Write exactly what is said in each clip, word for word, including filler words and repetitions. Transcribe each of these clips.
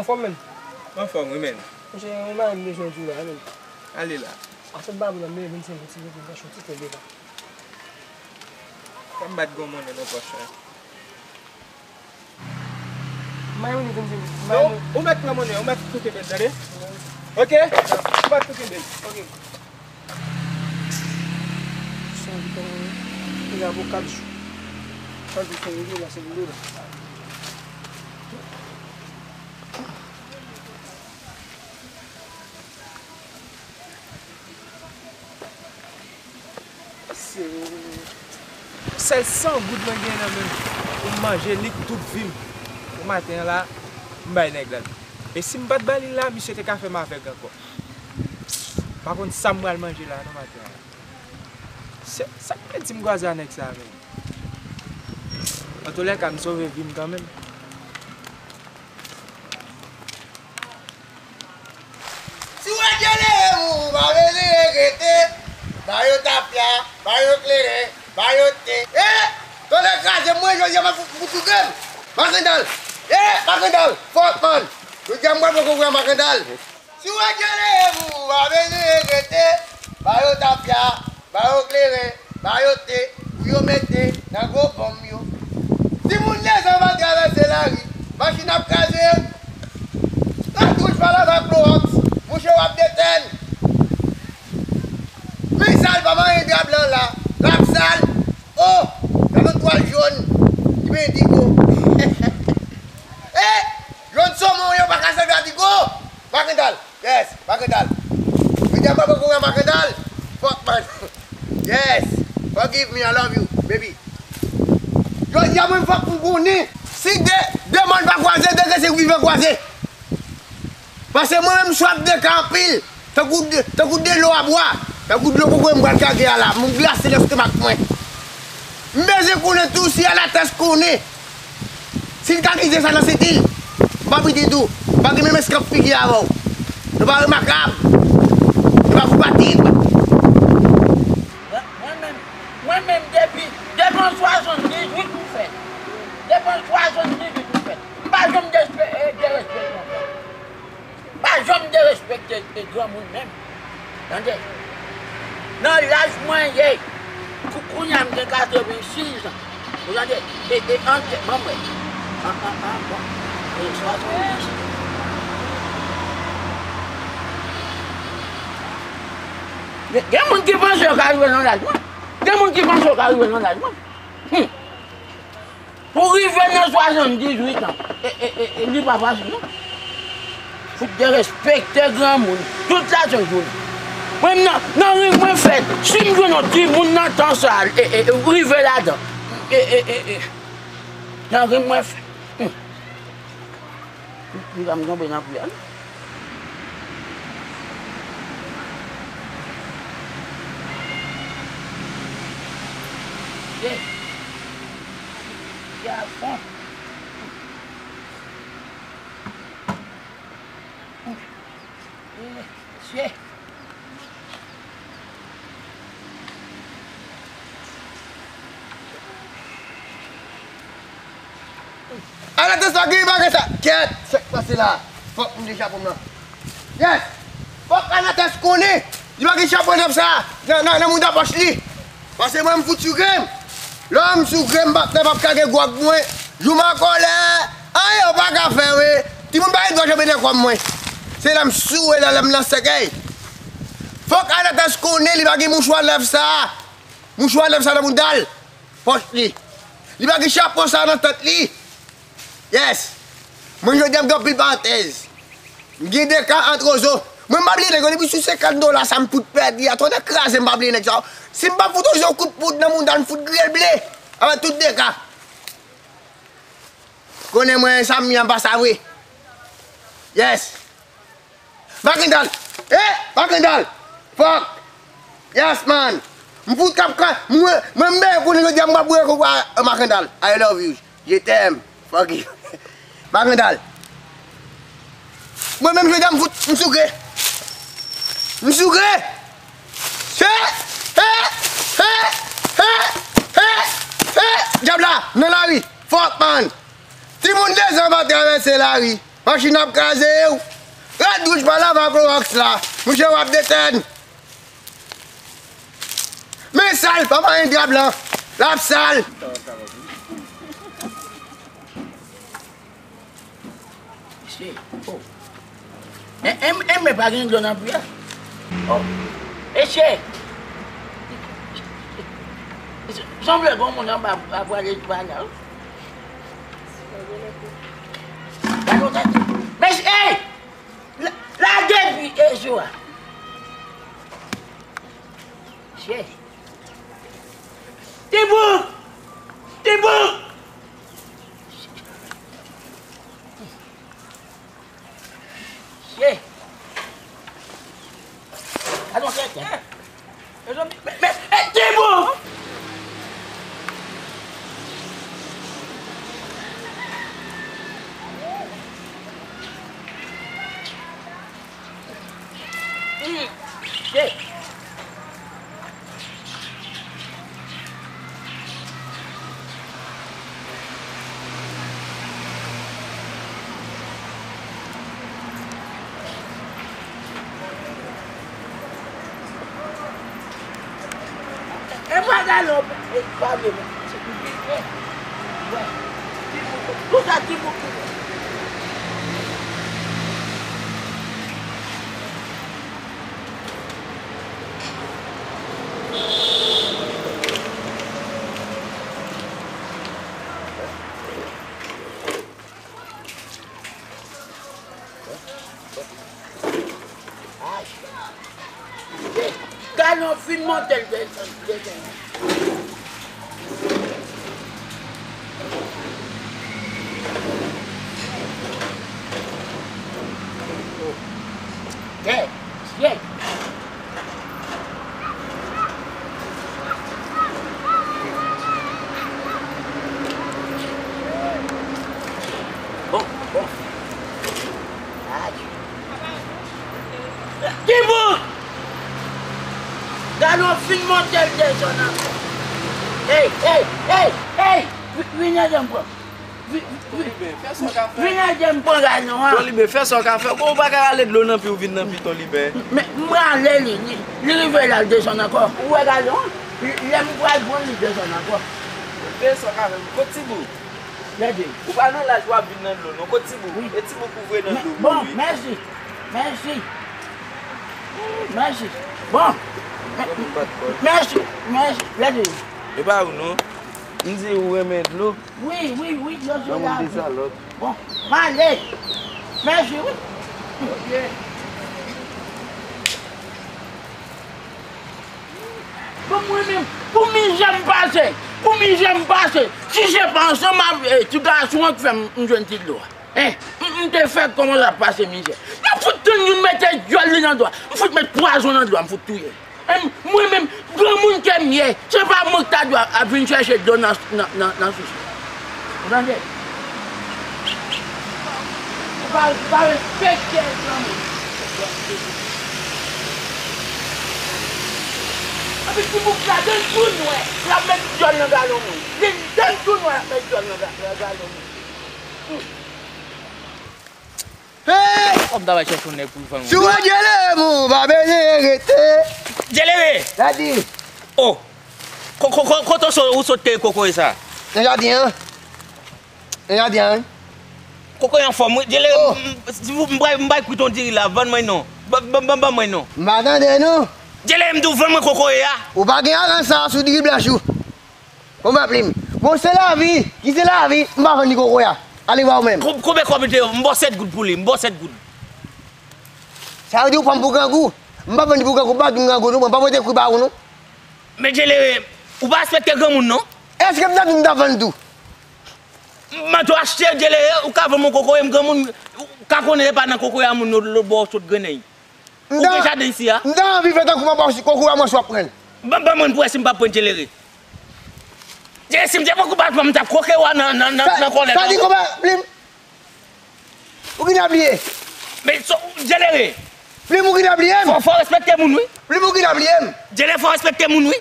Anfòm, menm? Anfòm, wi, menm. Monchè, yon bagay m bezwen di w la, menm. Ale la. Asanm babou la, m leve vennsenk goud, silvouplè, m ka chonti fè devan. Fè m bat gwo monnen nan pòch la. M bay ou li vennsenk goud. Non, ou mèt pran monnen, ou mèt tou kenbe l, tande? Ok? Ou mèt tou kenbe l. Ok. San dola, li la pou kat jou. Kat jou, san dola, san dola. Se sèl san goud mwen gen nan men m pou m manje lik tout vi m. Pou maten an la, m bay nèg la l. E si m pa t ba li l la, misye te ka fè m avèg ankò. M pa konn sa m pral manje la non maten an la. Se, sa k fè di m kwaze a nèg sa menm? Antoulèka, m sove vi m kanmenm. Si w wè dye lere moun, ou pa bezwen regrete. Ba yo tapya, ba yo kleren, ba yo te. E! Tonnè kraze mwen, jodi a m ap fout toufe m. Makandal! E! Makandal! Fòk, man! Jodi a m pral pran kokorat Makandal. Si w wè dye lere moun, ou pa bezwen regrete. Ba yo tapya, ba yo kleren, ba yo te, pou yo mete nan gwo bonm yo. Timoun lezòm ap travèse lari, machin ap kraze yo. Katouch pa lave ak klowòks, mouche w ap detèn. Men sal pa manyen dra blan la, l ap sal. O, gade yon twal jòn, ki ben endigo. E, jòn somon yo pa ka sèvi a digo. Makandal. Yes, Makandal. Jodi a m ap pran kokorat Makandal. Fuck man. Yes. Forgive me, I love you, baby. Jodi a mwen fòk m konnen. Si de, de mòn pa kwaze, de resi vivan kwaze. Paske mwen menm swaf de ka anpil. Tankou de, tankou dlo a bwa. Tankou dlo kokoye m pral kage a la. M glase lestomak mwen. M bezwen konnen tou si Alatas konnen. Si l ka kize sa nan senti l, m pa pitit ou, m pa gen menm eskanp figi avè w. Nou pa remakab. Nou pa konpatib. Mwen, mwen menm, mwen menm depi, depi an swasanndizuit ou fèt. Depi an swasanndizuit ou fèt. M pa janm despe-, e, derespekte yon fanm. Pa janm derespekte granmoun menm. Tande. Nan laj mwen ye, kou-, kounye a m gen katrevensis an. Ou tande? E, e, an, ban m wè. An, an, an, bon. E, swasanndiz. Gen, gen moun ki panse yo ka rive nan laj mwen. Gen moun ki panse yo ka rive nan laj mwen. Hmm. Pou rive nan swasanndizuit an, e, e, e, e, li pa fasil, non. Fout derespekte granmoun. Tout lajan jounen. Mwen, nan, nan ri mwen fèt, si m jwenn yon timoun nan tan sa, e, e, e, rive ladan. E, e, e, e. Nan ri mwen fèt. Hmm. Li pa m tonbe nan pri a, non. Ye. Ye a fon. Ye, mesye. Anates pa gen bagay sa. Kyèt, sa k pase la? Fòk m gen chapo m nan. Yes! Fòk Anates konnen li pa gen chapo nèf sa nan, nan, nan mouda pòch li. Paske mwen m fout sou grenn. Lè m sou grenn, patnè p ap ka gen gwòg mwen. Jou m an kòlè, anyen w pa ka fè, wi. Timoun pa gen dwa janbe nan kò m, mwen. Se lè m sou e lè, lè m nan sèkèy. Fòk Anates konnen li pa gen mouchwa nèf sa. Mouchwa nèf sa nan mouda l. Pòch li. Li pa gen chapo sa nan tèt li. Yes. Mwen jodi a m gen anpil parantèz. M gen de ka ant rozo. Mwen m pa bliye nèg yo depi sou senkant dola sa m fout pèdi a. Tonnè kraze m pa bliye nèg sa. Si m pa fout rozo yon kout poud nan mouda l m fout griye l ble. Avèk tout de ka. Konnen mwen sa m ye an pa sa vre. Yes. Makandal! Eh! Makandal! Fuck! Yes, man! M fout k ap ka, mwen, mwen m byen konnen jodi a m ap bwè koko a Makandal. I love you. Je t'aime. Fuck you. Makandal. Mwen menm jodi a m fout, m sou gre. M sou gre! He! He! He! He! He! He! Dyab la, nan lari. Fuck, man! Timoun dezan pa travèse lari. Machin ap kraze w. Rad wouj pa lave ak klowòks la. Mouche w ap detèn. Men sal, pa manyen dra blan. L ap sal. Mesye, oh. En, en, en, men pa gen dlo nan pri a. Oh. Mesye. Sanble gon moun anba a prale pa la, wi. Mesye, ey! La, lage pi e jou a. Che. Tibou! Tibou! Che. Alon, che, che. Mezanmi, men, men, e, Tibou! E pa gade, e pa vle, men. Tout sa Tibou ki fè. Galon fin monte l desann, desann. Kè, kè. Bon, bon. Ay. Tibou! Galon fin monte l desann ankò. Ey, ey, ey, ey! Vi-, vin ede m pran. Vi-, vi-, Toliben, fè sa w ka fè. Vin ede m pran galon an. Toliben, fè sa w ka fè. Ou pa ka rale dlo nan pi w vin nan pi Toliben. Men, m rale li, li, li rive la, l desann ankò. Ou wè galon an? Lè m pral pran li desann ankò. Toliben, sa w ka fè. Kot Tibou? Gade. Ou pa nan laj w ap vin nan dlo, non. Kot Tibou? Wi. E Tibou kouvre nan dlo. Bon, mèsi. Mèsi. Mèsi. Bon. Mèsi, mèsi, mèsi. E pa ou non. M di ou renmen dlo. Wi, wi, wi, dlo se lavi. Bon, m ale. Mèsi, wi. Bon, mwen menm, pou mizè m pase, pou mizè m pase, si se pa ansanm avèk ti gason an k fè m, m jwenn ti dlo a. Hein, m, m te fèk kòmanse ap pase mizè. Mwen fout tann youn mete dyòl li nan dlo a. M fout met pwazon nan dlo a, m fout touye. Hein, mwen menm, granmoun ke m ye, se pa mwen k ta dwe ap vin chèche dlo nan, nan, nan, nan sous la. Ou tande? Ou pa, ou pa respekte granmoun. Epi ti bouk la, dan l tou nwè, l ap met dyòl nan galon moun. Li dan l tou nwè, l ap met dyòl nan ga-, nan galon moun. Hey! Kòm ta va chèche yon nèg pou l vann. Si w wè Djelere, mon, pa bezwen rete. Djelere! Sa di? Oh! Ko-, ko-, ko-, kote w so-, ou sot teye kokoye sa? Nan jaden an. Nan jaden an, wi. Kokoye anfòm, wi. Djelere, oh, m, m, m bay, m bay kwit yon diri la, vann mwen non. Ban, ban, ban, ban mwen non. M pa tande, non. Djelere, m di w vann mwen kokoye a. Ou pa gen aran sa sou diri blanch ou. Bon, pa plim. Bon, se lavi. Ki se lavi? M pa vann li kokoye a. Ale ba ou menm. Ko-, konbyen kòb li te ye? M ba w sèt goud pou li. M ba w sèt goud. Sa vle di ou pran m pou grangou? M pa vann li pou grangou, m pa vin grangou, non. M pa pote kwi ba ou, non. Men Djelere, ou pa respekte granmoun, non. Èske m ta di m ta vann tou? M an tou achte Djelere, ou ka vann mwen kokoye, m granmoun, ou ka konnen se pa nan kokoye a moun lòt, lòt bò sot grennen. Ou gen jaden isi a? M ta anvi fè tankou m ap ba w si kokoye a mwen si w ap pran l. Ban, ban mwen pou wè si m p ap pran Djelere. Djelere, si m te poko bat w, m t ap kwoke w a nan, nan, nan, nan kòlèt la. Sa di konbyen plim? Ou gentan bliye? Men, so, Djelere. Plim ou gentan bliye m? Fò, fò respekte moun, wi. Plim ou gentan bliye m? Djelere, fò respekte moun, wi.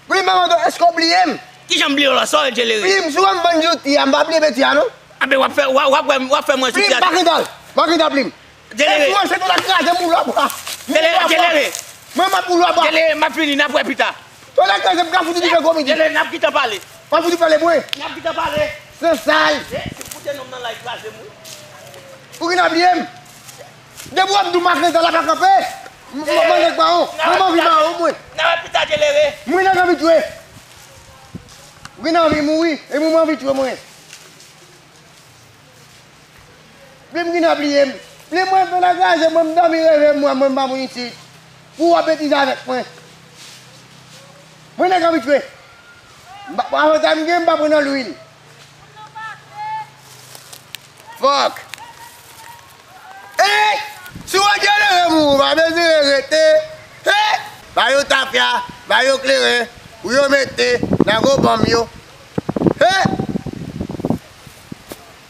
Plim, m a mande w, èske w bliye m? Kijan m bliye w la? Sa w ye, Djelere? Plim, si w wè m vann zouti a, m pa bliye beti a, non. Anben, w ap fè, w ap, w ap, w ap fè mwen zouti a. Plim, pa gentan, pa gentan, Plim. Djelere. Èske w se tou la kraze m pou lwa bwa? Djelere, Djelere. Mwen, m ap pou lwa bwa. Djelere, m ap vini, n ap wè pita. Tou la kraze m ka fout ou dife komedi. Djelere, n ap gentan pale. M ap fout ou pale, mwen. N ap gentan pale. Sansal. E, si m koute nonm nan la, li kraze m, wi. Ou gentan bliye m? Depi w ap di w makanzal la pa kanpe, m, m, manje k bawon. Mwen, m anvi bawon, mwen. N a wè pita, Djelere. Mwen, nan anvi tchwe. Ou gentan anvi mouri, e mwen, mwen anvi tchwe, mwen. Plim gentan bliye m. Plim, mwen, fè nan kraze, mwen, m dòmi reve, mwen, mwen, m pa moun isit. Pou w ap betize avèk mwen. Mwen, nèg anvi tchwe. M pa, avantaj m gen, m pa pran nan lwil. Fòk. Ey! Si w wè Djelere mouri, ou pa bezwen rete. Hey! Ba yo tafya, ba yo kleren, pou yo mete nan gwo banm yo. Hey!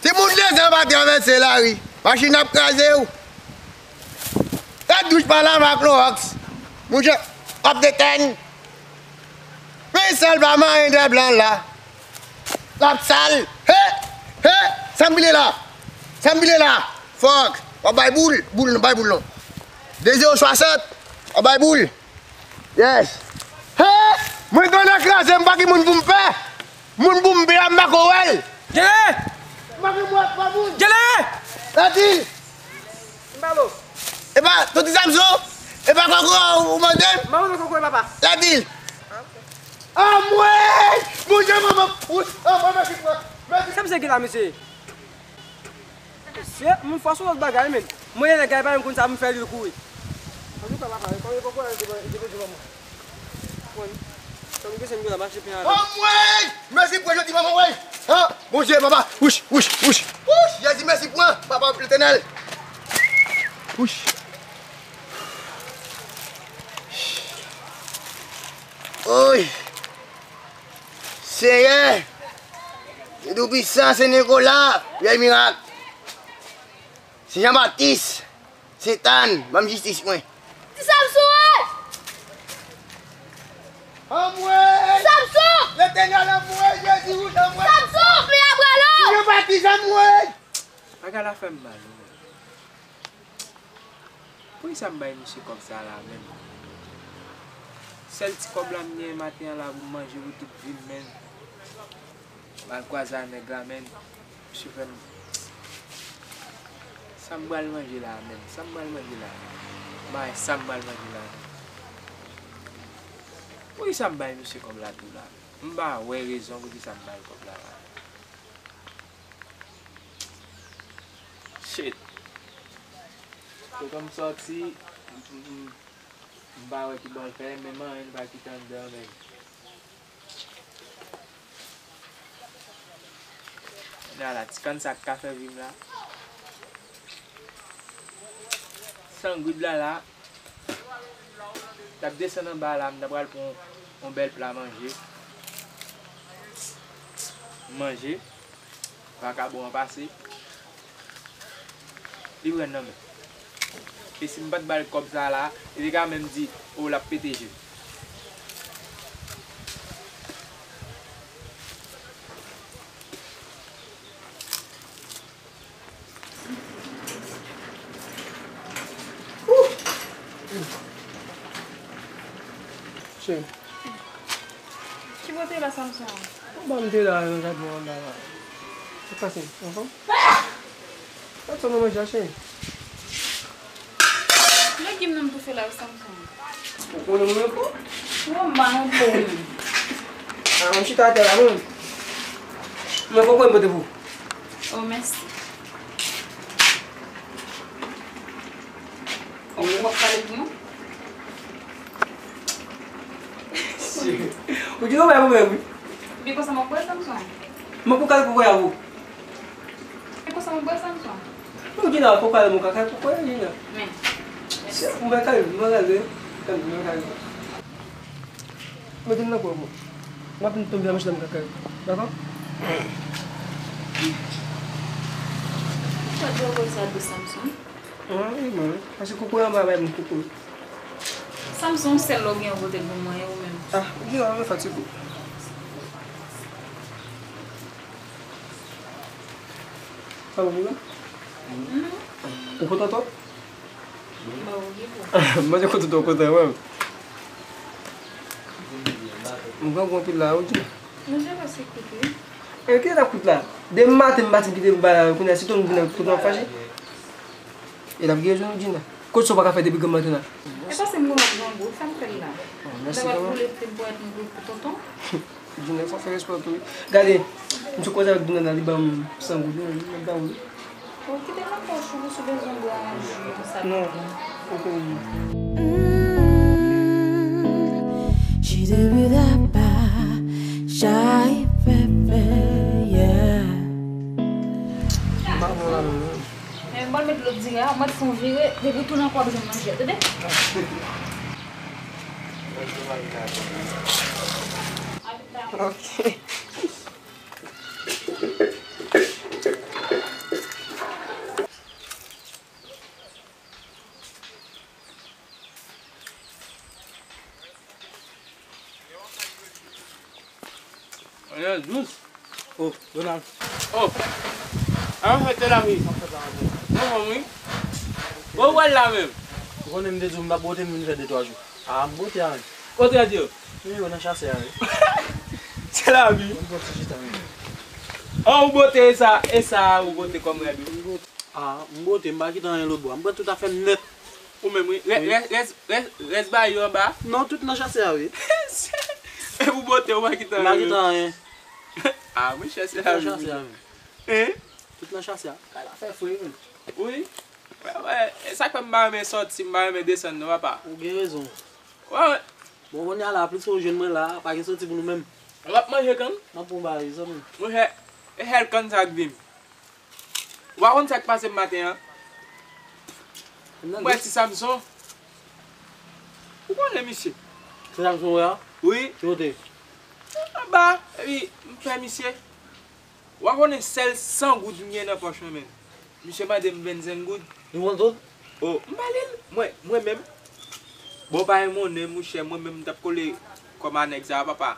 Timoun dezan pa travèse lari, machin ap kraze w. Tèt douch pa lave ak klowòks. Mouche, w ap detèn. Peyizan pa manyen dè blan la. L ap sal. He! He! Sa m pile la? Sa m pile la? Fòk. W ap bay boul. Boul non, bay boul non. De zewo swasant. W ap bay boul. Yes. He! Mwen grann an kraze m, pa gen moun pou m pè. Moun pou m pè a, m pa ko wè l. Djelere! M pa gen moun pa moun. Djelere! Latil! M pa bon. E pa, Tonton Samson, e pa kòkò ou mande m? M pa mande kòkò, papa. Latil! Anmwey! Bondye, manman! Wi, anmwey, mèsi, mèsi. Sa misye gen la, mesye? Mesye, moun fò se yon lòt bagay, men. Mwen, nèg la, pa menm konn sa pou m fè li kouri. Antouka, papa, kòm e poko, e te, e te di manman. Bon, sa nou bezwen, nou la mache pen avè. Anmwey! Mèsi pou jodi, manman, wey! An, Bondye, papa! Wouch, wouch, wouch! Wouch! Jezi, mèsi pou an, papa Letènèl! Wouch! Oy! Senyè, Dye Toupisan, Sen Nikola, Pyè Mirak, Sen Jan Batis, Sentàn, ban m jistis mwen. Ti Samson, ey! Anmwey! Samson! Letènèl, anmwey! Jezi, wouch, anmwey! Samson, pye a prale! Ti Jan Batis, anmwey! Bagay la fè m mal, wi. Poukisa m bay misye kòb sa la menm? Sèl ti kòb la m genyen maten an la pou m manje pou tout vi m menm. M al kwaze a nèg la menm. Misye fè m. Sa m pral manje la menm? Sa m pral manje la? M pa wè sa m pral manje la menm. Poukisa m bay misye kòb la tou la? M pa wè rezon poukisa m ba l kòb la la. Shit. Kote m sòti, m, m, m, m pa wè ki bò l fè, menm anyen li pa kite anndan menm. Kounye a la, ti kann sa k ka fè vi m la. San goud la la. T ap desann anba la, m ta pral pran yon, yon bèl pla manje. Manje. Vakabon an pase. Li pran nan men. E si m pa t ba l kòb sa la, li te ka menm di, o, l ap pete je m. Cheri. Ki bò w te la, Samson? Anba m te la, nan jaden anba la. Sa k pase? Anfòm? Sa k fè w nan manje a, cheri? Legim nan m toufe la, wi, Samson. Ou konnen mwen fò? Ou anba yon po, wi. A, m chita atè la, mwen. Mwen fò kwen m pote pou ou. Oh, mèsi. Ou w ap pale pou mwen? Ou di nou bay pwoblèm, wi. Byen konsa m ap wè, Samson. Mwen pou kal pou wè avou. Byen konsa m ap wè, Samson. Ou di la, pou kal mwen ka kal pou wè, di la. Men. Se pou mwen kal, mwen kal, mwen kal. Mete m nan kò mwen. M ap vin tonbe an mechan nan kaka yo. Dakò? Sa djòl sa dous, Samson? An, wi, mwen. Paske koko anba bay mwen koko. Samson, sèl lè w gen yon kote pou mwen, ou menm. Ah, ou gen anyen fatige. Sa w vle? Ou kontan twòp? Manje kout ou kontan, wè. M pran gwo anpil la, ou di. Manje pase kout, wi. E ki ta kout la? Depi maten, m pati kite m ba la, kounye a, si tonton vin ak kout, m ap fache. E l ap gen rezon, ou di la. Kot sa w pa ka fè depi granm maten la? E pase m gwo map janbo, sa m fè l la. Mèsi kanmenm. Daba boule, te pou et m gwo pou tonton. Djounen fò fè respè tou wi. Gade, m sou koze avèk Djounen la, li ban m san goud, wi, m ap ba ou li. Bon, kite nan pòch ou, si w bezwen bwè yon ji, yon sa. Non, ok. Mm, she do it up, shy, pepe, yeah. M pa bon la menm, non. Men m pral met lòt diri a, mwen fè yon vire, depi w tounen ankò w bezwen manje, tande? Ok. Anyen dous. Oh, Donald. Oh. An fèt, se la wi. An fèt la wi. Bon, wi. Bon, ou wè l la menm. Ou konnen m te di w m p ap bwote m vin fè de twa jou. Ah, m bwote a menm. Kote w di yo? Wi, yo nan chasè a wi. Se la wi. Mwen pran ti chita menm. Oh, ou bwote e sa, e sa ou bwote kòm rèd wi. Ah, m bwote, m pa kite anyen lòtbò a. M pran tout afè m nèt. Ou menm, wi. Rè-, wi. Rès, rès, rès, rès bagay yo anba? Non, tout nan chasè a, wi. E pou bwote, ou pa kite anyen? M pa kite anyen. Ah, mwen chasè a, wi. Tout nan chasè a, wi. Hein? Tout nan chasè a. Kay la fè fre, wi. Wi. Wè, wè. E sa k fè m pa renmen sòti, m pa renmen desann, non, papa. Ou gen rezon. Wè, wè. Bon, kounye a la, plis ou jwenn mwen la, pa gen sòti pou nou menm. W ap manje kann? M ap pran bagay, zanmi. Monchè, e sèl kann sa k di m. Ou pa konn sa k pase m maten an? M wè ti Samson. Ou konnen misye? Ti Samson wè a? Wi. Ki kote? Anba, epi m fè misye. Ou pa konnen sèl san goud m gen nan pòch mwen menm. Misye mande m vennsenk goud. Li pran tout? O, m ba li l. Mwen, mwen menm. Bon, pa gen monnen, monchè, mwen menm m t ap kole kòm a nèg sa a, papa.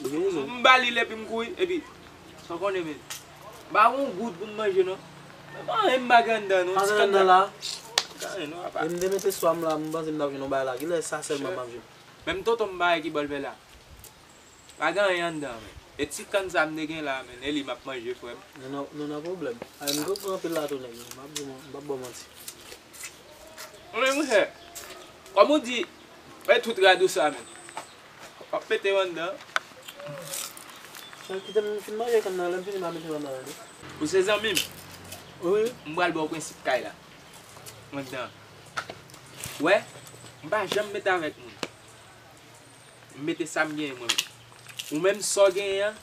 Ou gen rezon. M ba li l epi m kouri, epi, sa w konnen, men. M pa gen yon goud pou m manje, non. Men pa anyen m pa gen anndan, non. Ti kann la. Pa gen anyen, non, papa. E m te mete swa m la, m panse m t ap jwenn yon bagay la. Kilè sa sèlman m ap jwenn? Menm tonton m pa wè ki bò l fè la. Pa gen anyen anndan, men. E ti kann sa m te gen la, men, e li m ap manje, frè m. Nou nan, nou nan pwoblèm. Ay, m konprann anpil la tou, nèg. M ap di w, m ap ba w manti. Ou menm, monchè, kòm ou di, e tout rad ou sa, men. W ap mete yo anndan. Chan, kite m fin manje, kanm nan, lè m fini, m a mete yo anndan la, wi. Ou se zanmi m? Wi. M pral ba w prensip kay la. Anndan. Wè, m pa janm mete avèk moun. M mete sa m genyen mwen menm. Ou menm, sa w genyen an,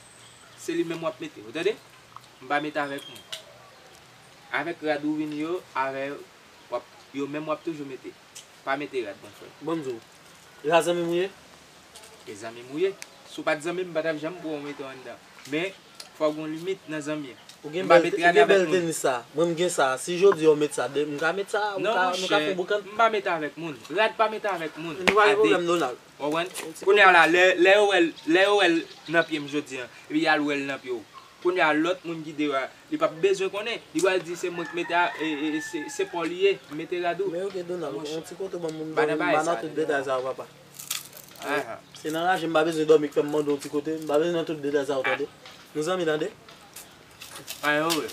se li menm w ap mete. Ou tande? M pa mete avèk moun. Avèk rad ou vini yo, avè w ap, yo menm w ap toujou mete. Pa mete rad, monchè. Bon, m di w, rad zanmi m ou ye? E zanmi m ou ye. Si w pa t zanmi m, m pa t ap janm pran w mete w anndan. Men, fò w gen yon limit nan zanmi an. Ou gen bèl, ou gen bèl tenis sa. Mwen, m gen sa. Si jodi a w met sa, de, m ka met sa, m ka, m ka fè boukan. Non, monchè, m pa mete avèk moun. Rad pa mete avèk moun. Nou pa gen pwoblèm, Donald. Ou konprann? Kounye a la, lè, lè yo wè l, lè yo wè l nan pye m jodi a, epi y al wè l nan pye w. Kounye a, lòt moun ki deyò a, li p ap bezwen konnen. Li pral di se mwen k mete a, e, e, e, se, se pa w li ye, m mete rad ou. Men oke, Donald, yon ti kote ban m, m ba nan tout detay sa yo, papa. Se nan raje m pa bezwen dòmi k fè m mande yon ti kote, m pa bezwen nan tout detay sa yo, tande. Nou zanmi, tande. Anyen, wi.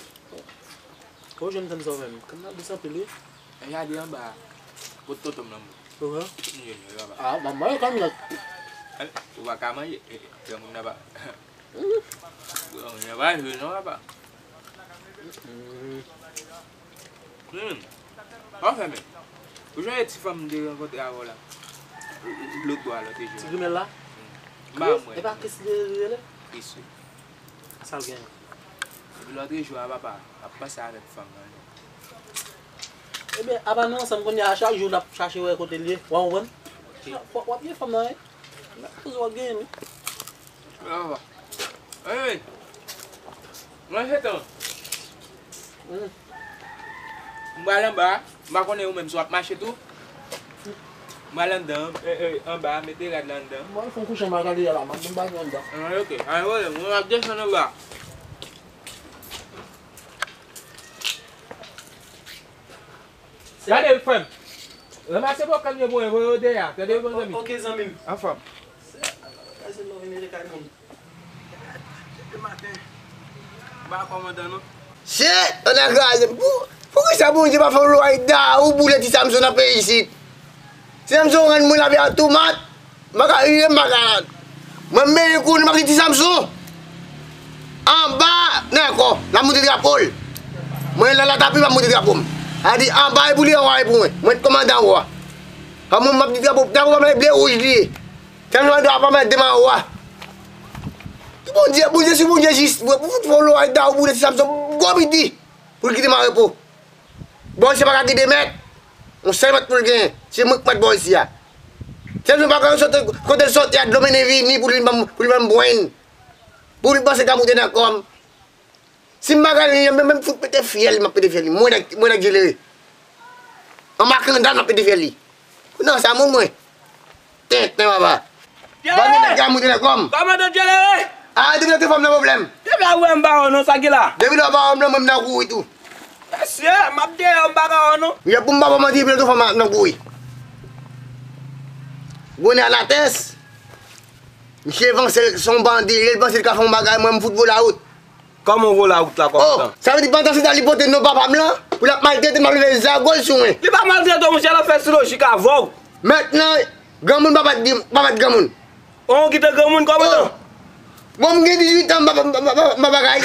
Ou jwenn tann sa ou menm? Kanm nan dous anpil, wi. E gade anba a. Kot tonton m nan, bro? Ou wè? M jwenn yo, papa. Ah, ban mwen kanm nan. Ou pa ka manje. E, e, granmoun nan pa. Granmoun nan pa jwe non, papa. Hmm. Anfen, men. Ou sonje ti fanm m te rankontre avè w la? Lòt bò a, lòt jou a. Ti grimèl la? Hmm. M pa wè. E pa Chris li rele? Chris, wi. Sa l genyen? Depi lòt jou a, papa, m ap panse avèk fanm nan. Ebyen, apa nou ansanm kounye a, chak jou n ap chache wè kote l ye. W a konprann? W ap, w ap ye fanm nan, wi. N ap poze w ap genyen, wi. Papa. Wi, wi. Mwen se tan. Hmm. M pral anba a. M pa konnen ou menm si w ap mache tou. M pral anndan, e, e, anba a, mete rad la anndan. Mwen fè yon kouche m a gade a la, m ap vin ba nou anndan. Ah, ok. Anyen pwoblèm, mwen m ap desann anba a. Gade, frè m. Ranmase bòkàn yo pou mwen, voye yo dèyè a. Tande, bon zanmi. Ok, zanmi m. Anfòm. Se, se lè w vin rete kay moun. Depi maten, m pa kòmandan non. Shit! Tonnè kraze m. Pou, poukisa Bondye pa fè yon lwa ede a ou boule ti Samson nan peyi isit? Ti Samson rann mwen lavi a tou mat. M pa ka rive, m pa ka. Mwen, m benyen kou, m ap di ti Samson. Anba, nan kò, l ap moute drapo l. Mwen, la, la tapi, m ap moute drapo m. A di, anba e pou li, anwo e pou mwen. Mwen, kòmandan anwo a. Kòman m ap di drapo, drapo pa mwen, ble wouj li ye. Tèlman dwa pa mèt demen anwo a. Ki Bondye, Bondye, si Bondye jis, pou fout fè yon lwa da ou boule ti Samson, gwo piti, pou l kite m an repo. Bò isi a pa ka gen de mèt. Yon sèl mèt pou l genyen. Se mwen k mèt bò isi a. Samson pa konn sot, kote l soti a, dlo mennen vini pou l vin ban m, pou l ban m bwenn. Pou l panse ka moute nan kò m. Si m pa ka li, menm, menm fout pete fyèl, m ap pete fyèl li. Mwen nèg, mwen nèg jelere. An makandal, m ap pete fyèl li. Kounye a sa moun mwen. Tenten, papa. Jelere! Ban nèg la moute nan kò m. Kòmandan jelere! Ah, depi lè te fè m nan pwoblèm. Depi la ou wè m pa wè w non, sa ki la? Depi lè w pa wè m nan, mwen m nan kouri tou. Mesye, m ap deyò, m pa ka wè w non. Yo, pou m pa ba w manti, depi lè te fè m nan kouri. Gwonè a latès. Misye vanse l, se yon bandi, li panse li ka fè yon bagay, mwen m fout vole a wout. Kòman w vole a wout la, kòmandan? Oh, sa vle di pandan se tan li pote non papa m lan, pou l ap maltrete m, ap leve zago l sou mwen. Li pa maltrete w, monchè, l ap fè silojik avè w. Mentnan, granmoun pa bat di, pa bat granmoun. Oh, w kite granmoun, kòmandan? Oh. Bon, m gen dizuit an, m pa, m pa, m pa, m pa bagay.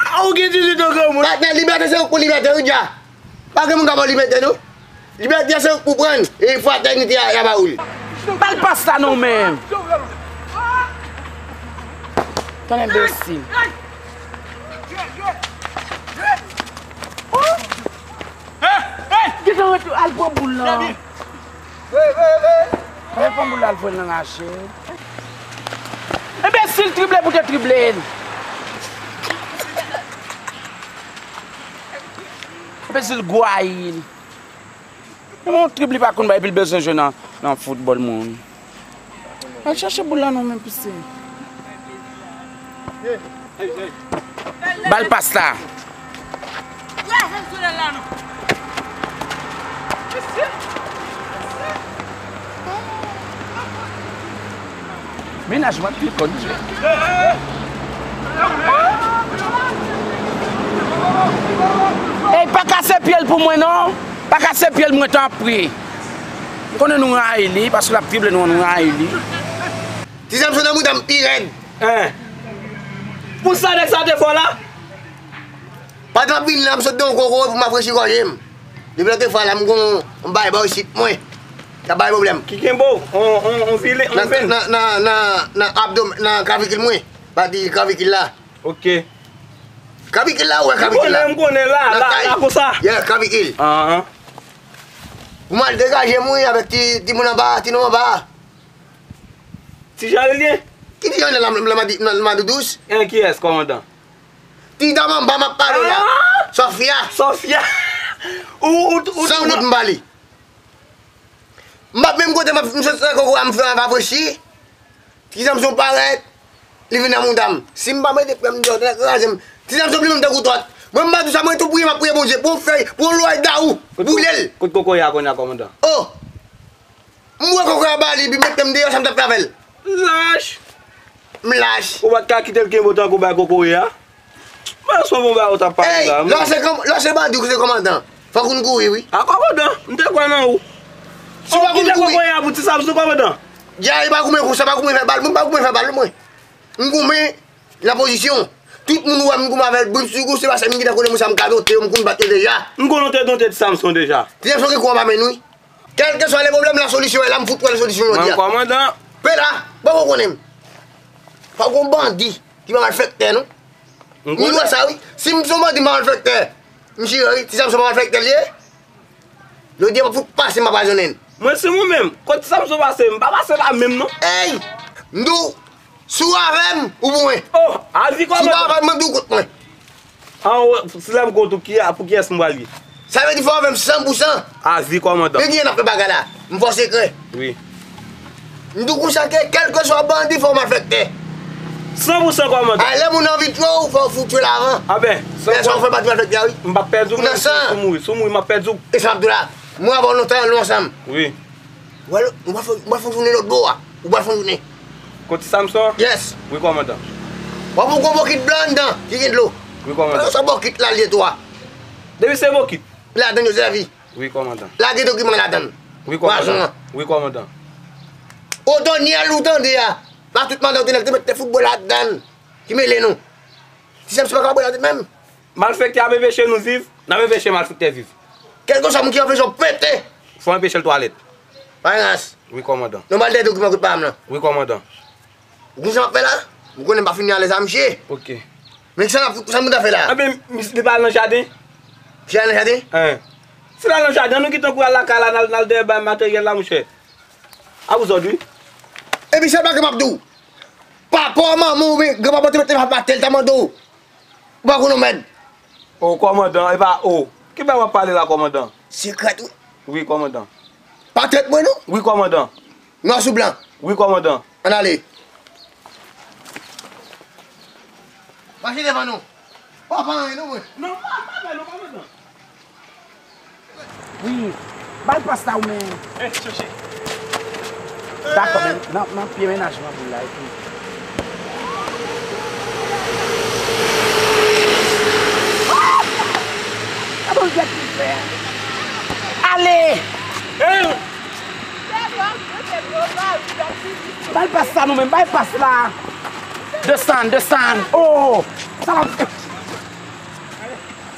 Ah, ou gen dizuit an granmoun. Patnè, libète se ou k pou libète, wi, dja. Pa gen moun k ap ba w libète, non. Libète a se ou k pou pran l. E fratènite a, y a ba ou l. Bal pasta non, men. Tande enbesil. Gentan ret al pran boul lan. Al pran boul la, al voye l nan raje. Enbesil, trible pou te trible l. Enbesil, gwayil. Yon trip li pa konn bay, epi l bezwen jwe nan, nan foutbòl, moun. Al chache boul la non, men pise. Bal pas la. Mennaj mwen pi konn jwe. Ey, pa kase pye l pou mwen non. Pa kase pye l mwen, tanpri. M konnen nou rayi li, paske l ap trible nou an, nou rayi li. Ti Samson nan mouda m pi rèd. Hein. Pou sa nèg sa te fè w la? Pandan m ap vin la, m sot nan yon kokoye pou m rafrechi gòje m. Depi lòt fwa la, m gon yon bay bò isit mwen. Sa bay pwoblèm. Ki kenbe w? On, on, on vile, on venn. Nan, nan, nan, nan, nan abdom-, nan kavikil mwen. Pati kavikil la. Ok. Kavikil la, ou wè kavikil la. M konnen, m konnen la, la, la, konsa. Yeah, kavikil. Ahan. Pou m al degaje m, wi, avèk ti, ti moun anba, ti nonm anba. Ti Jan li ye? Ki ti Jan nan, nan, nan, nan, nan Madoudous? En, kiyès, kòmandan? Ti dam anba m ap pale w la. Ah! Sofia. Sofia. Ou, ou, ou, san ou goud m ba li. M ap menm kote m ap, m sot nan kokoye a, m fè rafrechi. Ti Samson parèt, li vin nan mouda m. Si m pa mete pran m deyò, nèg kraze m. Ti Samson pli menm tankou tòt. Mwen m pa di w sa, mwen tou priye, m ap priye Bondye. Pou yon fèy, pou yon lway dawou, boule l. Kot kokoye a kounye a, kòmandan? Oh! M wè kokoye a ba li, epi mete m deyò, sa m t ap fè avè l? Lach! M lach. Ou pa t ka kite l kenbe w tankou bay kokoye a? Mwen se yon bon bagay ou t ap pale la, lè w se kòm-, lè w se bandi ou se kòmandan, fòk ou konn kouri, wi. A kòmandan, m te kwè nan ou. Si w pa konn kouri. Ou kite kokoye a pou Ti Samson, kòmandan. Djay pa goumen konsa, pa goumen fè bal, mwen pa goumen fè bal, mwen. M goumen nan pozisyon. Tout moun ou wè m goumen avè l, brim sou gou, se paske m gentan konnen moun sa m ka dote yo, m konn bat yo deja. M konnen w te dote Ti Samson deja. Ti Samson gen kou anba men l, wi. Kèlkeswa le pwoblèm, la solisyon e la, m fout wè la solisyon jodi a. Mwen kòmandan. Pe la, bon, ou konnen m. Pa gon bandi ki pa malfektè, non. M konnen. Ou wè sa, wi. Si m se yon bandi, m pa malfektè. M jire, wi. Ti Samson pa malfektè, li ye? Jodi a, m ap fout pase, m ap azonnen. Mwen, si mwen menm, kot Ti Samson pase, m pa pase la menm, non. Ey! M di w, si w avè m, ou pou mwen. Oh, avi kòmandan. Si w pa avè m, mwen, m di w kont mwen. An, si lè m kont ou, ki a, pou kiyès m pral ye? Sa vle di fò w avè m san pou san. Avi kòmandan. Men kijan n ap fè bagay la? M fè w sekrè. Wi. M di w konsa ke kèlkeswa bandi fò w malfektè. San pou san kòmandan. A, lè moun anvi twe w, fò w fout twe l avan. A ben, san pou san. Lè sa w fè pati malfektè a, wi. M p ap pèdi w, menm si w mouri. Si w mouri, m ap pèdi w. E sa m ap di w la. Mwen avè w lontan, nou ansanm. Wi. Ou pral, ou pral fè, ou pral fè jounen lòt bò a. Ou pral fè jounen. Kot Ti Samson? Yes. Wi, kòmandan. W ap wè yon gwo bokit blan anndan ki gen dlo. Wi, kòmandan. Sa bokit la, l ye tou a. Depi se bokit. Ladann yo sèvi. Wi, kòmandan. Lage dokiman ladann. Wi, kòmandan. Pwason an. Wi, kòmandan. Odonyèl ou tande a. Pa tout mandan ou te nèg te mete foutbòl ladann. Ki mele nou. Ti Samson pa ka bwè ladann menm. Malfektè ap enpeche nou viv, n ap enpeche malfektè viv. Kèlkeswa moun ki anpeche w pete. Fò anpeche l twalèt. Pa gen rans. Wi, kòmandan. Nou ba l de dokiman kout pa m lan. Wi, kòmandan. Ou konn sa m ap fè la? Ou konnen m pa fin alèz a misye. Ok. Men sa n ap, sa nou ta fè la? Anben, misye pa al nan jaden? Misye al nan jaden? Hein. Si l al nan jaden, nou kite l kouri al lakay la, n al, n al dèyè bay materyèl la, monchè. A pou zòd, wi. Epi sèl bagay m ap di w. Papa w, manman w, oubyen granpapa w te mete m ap atè, l ta mande w. Ou pa konn yon mèd. O kòmandan, e pa o. Ki bagay w ap pale la, kòmandan? Sekrè tou. Wi, kòmandan. Pa tèt mwen, non. Wi, kòmandan. Nwa sou blan. Wi, kòmandan. Ann ale. Mache devan nou. Pa, pa anyen, non, mwen. Non, pa, pa, pa, non, kòmandan. Wi, ba l pas la ou menm. Eh, chèche. Dakò, men nan, nan pye mennaj mwen boul la epi. Gade yon jwèt li fè. Ale! Eh! Ba l pas la nou menm, ba l pas la. Desann, desann. Oh! Sa la.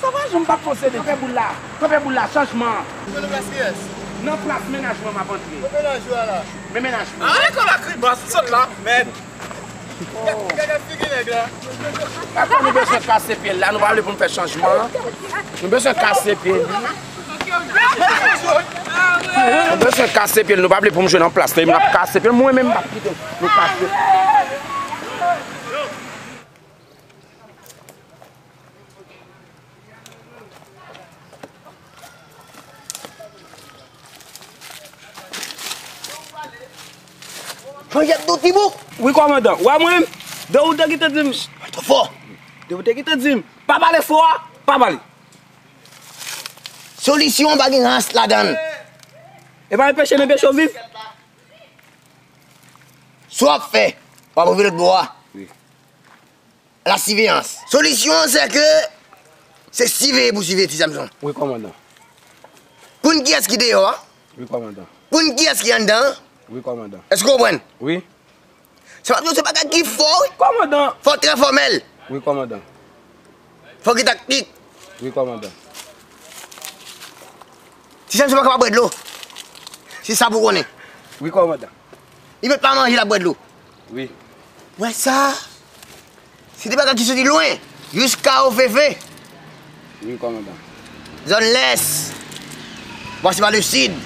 Sa pa janm pa fon sede. Kanpe boul la. Kanpe boul la. Chanjman. Ou nan plas kiyès? Nan plas mennaj mwen m ap antre. Kot mennaj ou a la? Men mennaj mwen. Ay, kòlakriba, sot la, mèd. Gade figi nèg la. Akoz nou bezwen kase pye l la, nou pa vle pou n fè chanjman. Nou bezwen kase pye l. Nou bezwen kase pye l, nou pa vle pou m jwe nan plas li, m ap kase pye l, mwen menm m ap kite nou kase. Jan Jèt do ti bouk. Wi, kòmandan. Wè mwen, de ou te kite di m. Pale twò fò. De ou te kite di m. Pa pale fò a, pa pale. Solisyon pa gen rans ladann. E pa enpeche n enpeche w viv. Sa w ap fè, w ap rive lòt bò a. Wi. La siveyans. Solisyon an, se ke se siveye pou siveye Ti Samson. Wi, kòmandan. Konn kiyès ki deyò a? Wi, kòmandan. Konn kiyès ki anndan an? Wi, kòmandan. Èske w konprann? Wi. Se pa, se bagay ki fò, wi. Kòmandan. Fò trè fòmèl. Wi, kòmandan. Fò gen taktik. Wi, kòmandan. Ti Sèm, se pa kapab bwè dlo. Se sa pou konnen. Wi, kòmandan. Li mèt pa manje, l ap bwè dlo. Wi. Wè sa? Se de bagay ki soti lwen, jiska Ofefe. Wi, kòmandan. Zòn lès. Pase pa le sid.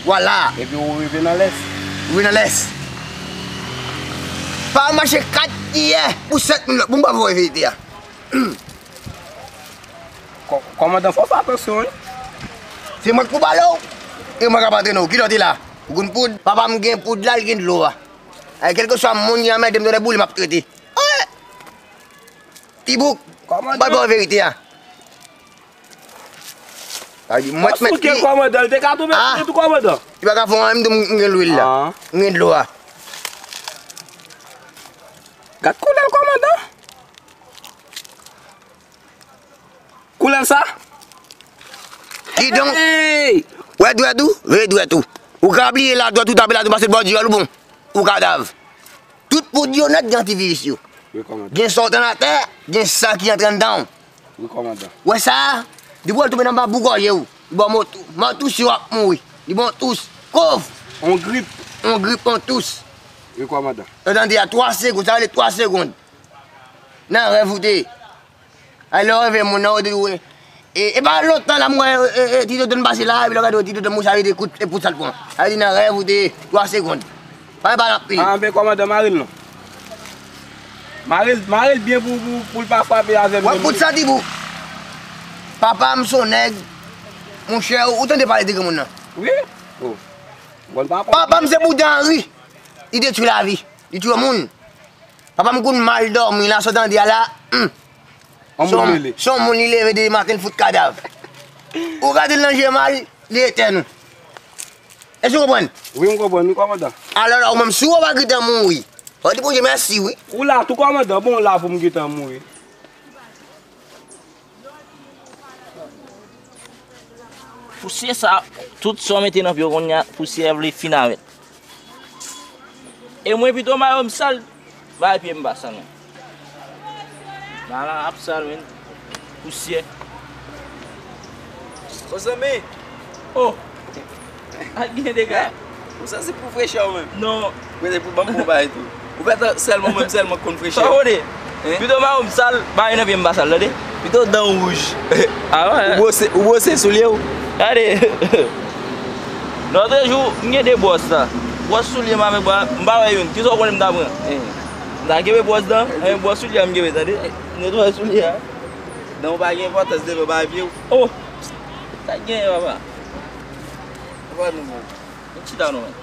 Vwala. Epi ou rive nan lès. Ou rive nan lès. Pa mache kat yè pou sèt minit pou m pa voye verite a. Kò-, kòmandan, fò w fè atansyon, wi. Se mwen k pou pale w. E mwen k ap antrene w. Kilè w te la? Ou konn poud? Papa m gen poud la, l gen dlo a. Ay, kèlkeswa moun ki anmède m, tande boule, m ap trete. Ti bouk, m pral ba w verite a. Sa vle di, mwen t mèt li. Kòmandan, li te ka tonbe tou, kòmandan. Li pa ka fè anyen, m di w m gen lwil la. M gen dlo a. Gad koulè l, kòmandan. Koulè l sa. Kidonk, wè dwèt ou, veye dwèt ou. Ou ka bliye la, dwèt ou tape la, tou pase bò diyòl ou bon. Ou kadav. Tout poud yo nèt gen antiviris yo. Wi, kòmandan. Gen sa w tann atè, gen sa ki antre anndan w. Wi, kòmandan. Wè sa a? Depi w al tonbe nan babou gòje w, li ba w mò tou. Mò tou si w ap mouri. Li ba w tous. Kòv. On grip. On grip, on tous. Wi, kòmandan. Ou tande a twa segonn, sa rele twa segonn. Nan rèv ou te ye. Ay, lè w reve moun nan, ou di, e, e pa lontan la, m wè, e, e, ti Toto m pase la, epi lè w gade, ti Toto m, ou sa rete kout, e poud sa l pran. Sa vle di nan rèv ou te twa segonn. Pa, pa anpil. A, men kòmandan, mare l non. Mare l, mare l byen pou, pou, pou l pa frape avè m. Wè, kout sa, ti bouk. Papa m se yon nèg, monchè, ou tande pale de granmoun nan? Wi. Oh. Bon, papa. Papa m se Bouda Anri. Li detwi lavi. Li tiye moun. Papa m konn mal dòmi la, sa w tande a la, hmm. Yon moun rele. Se yon moun li leve de maten, l fout kadav. Ou gade l nan je mal, li etèn ou. Èske w konprann? Wi, m konprann, wi, kòmandan. Alò la, ou menm, si w pa gentan mouri, fò w di Bondye mèsi, wi. Ou la tou, kòmandan, bon, la pou m gentan mouri. Pousyè sa, tout sa w mete nan pye w kounye a, pousyè vle fin avè l. E mwen pito mayo m sal, bay pye m pa sal, men. Mayo ap sal, men. Pousyè. Bon, zanmi. Oh. Ak gen dega. Ou santi pou frechè ou menm? Non. Mwen te pou ban m pou bay tou. Ou fè tan sèlman mwen sèlman konn frechè. Sa w konnen? Hein? Pito mayo m sal, bay nan pye m pa sal, tande? Pito dan w wouj. Ah ouais? Ou bwose, ou bwose soulye w? Gade. Lòt jou, m gen de bwòs la. Bwòs soulye m avèk bwa, m pa wè youn. Kisa w konnen m ta pran? Hein. M ta kenbe bwòs dan, eh, bwòs soulye a m kenbe, tande? Netwaye soulye a. Dan w pa gen enpòtans devan bay pye w. Oh! Sa k genyen, papa? Papa nou bon. Vin chita non, men.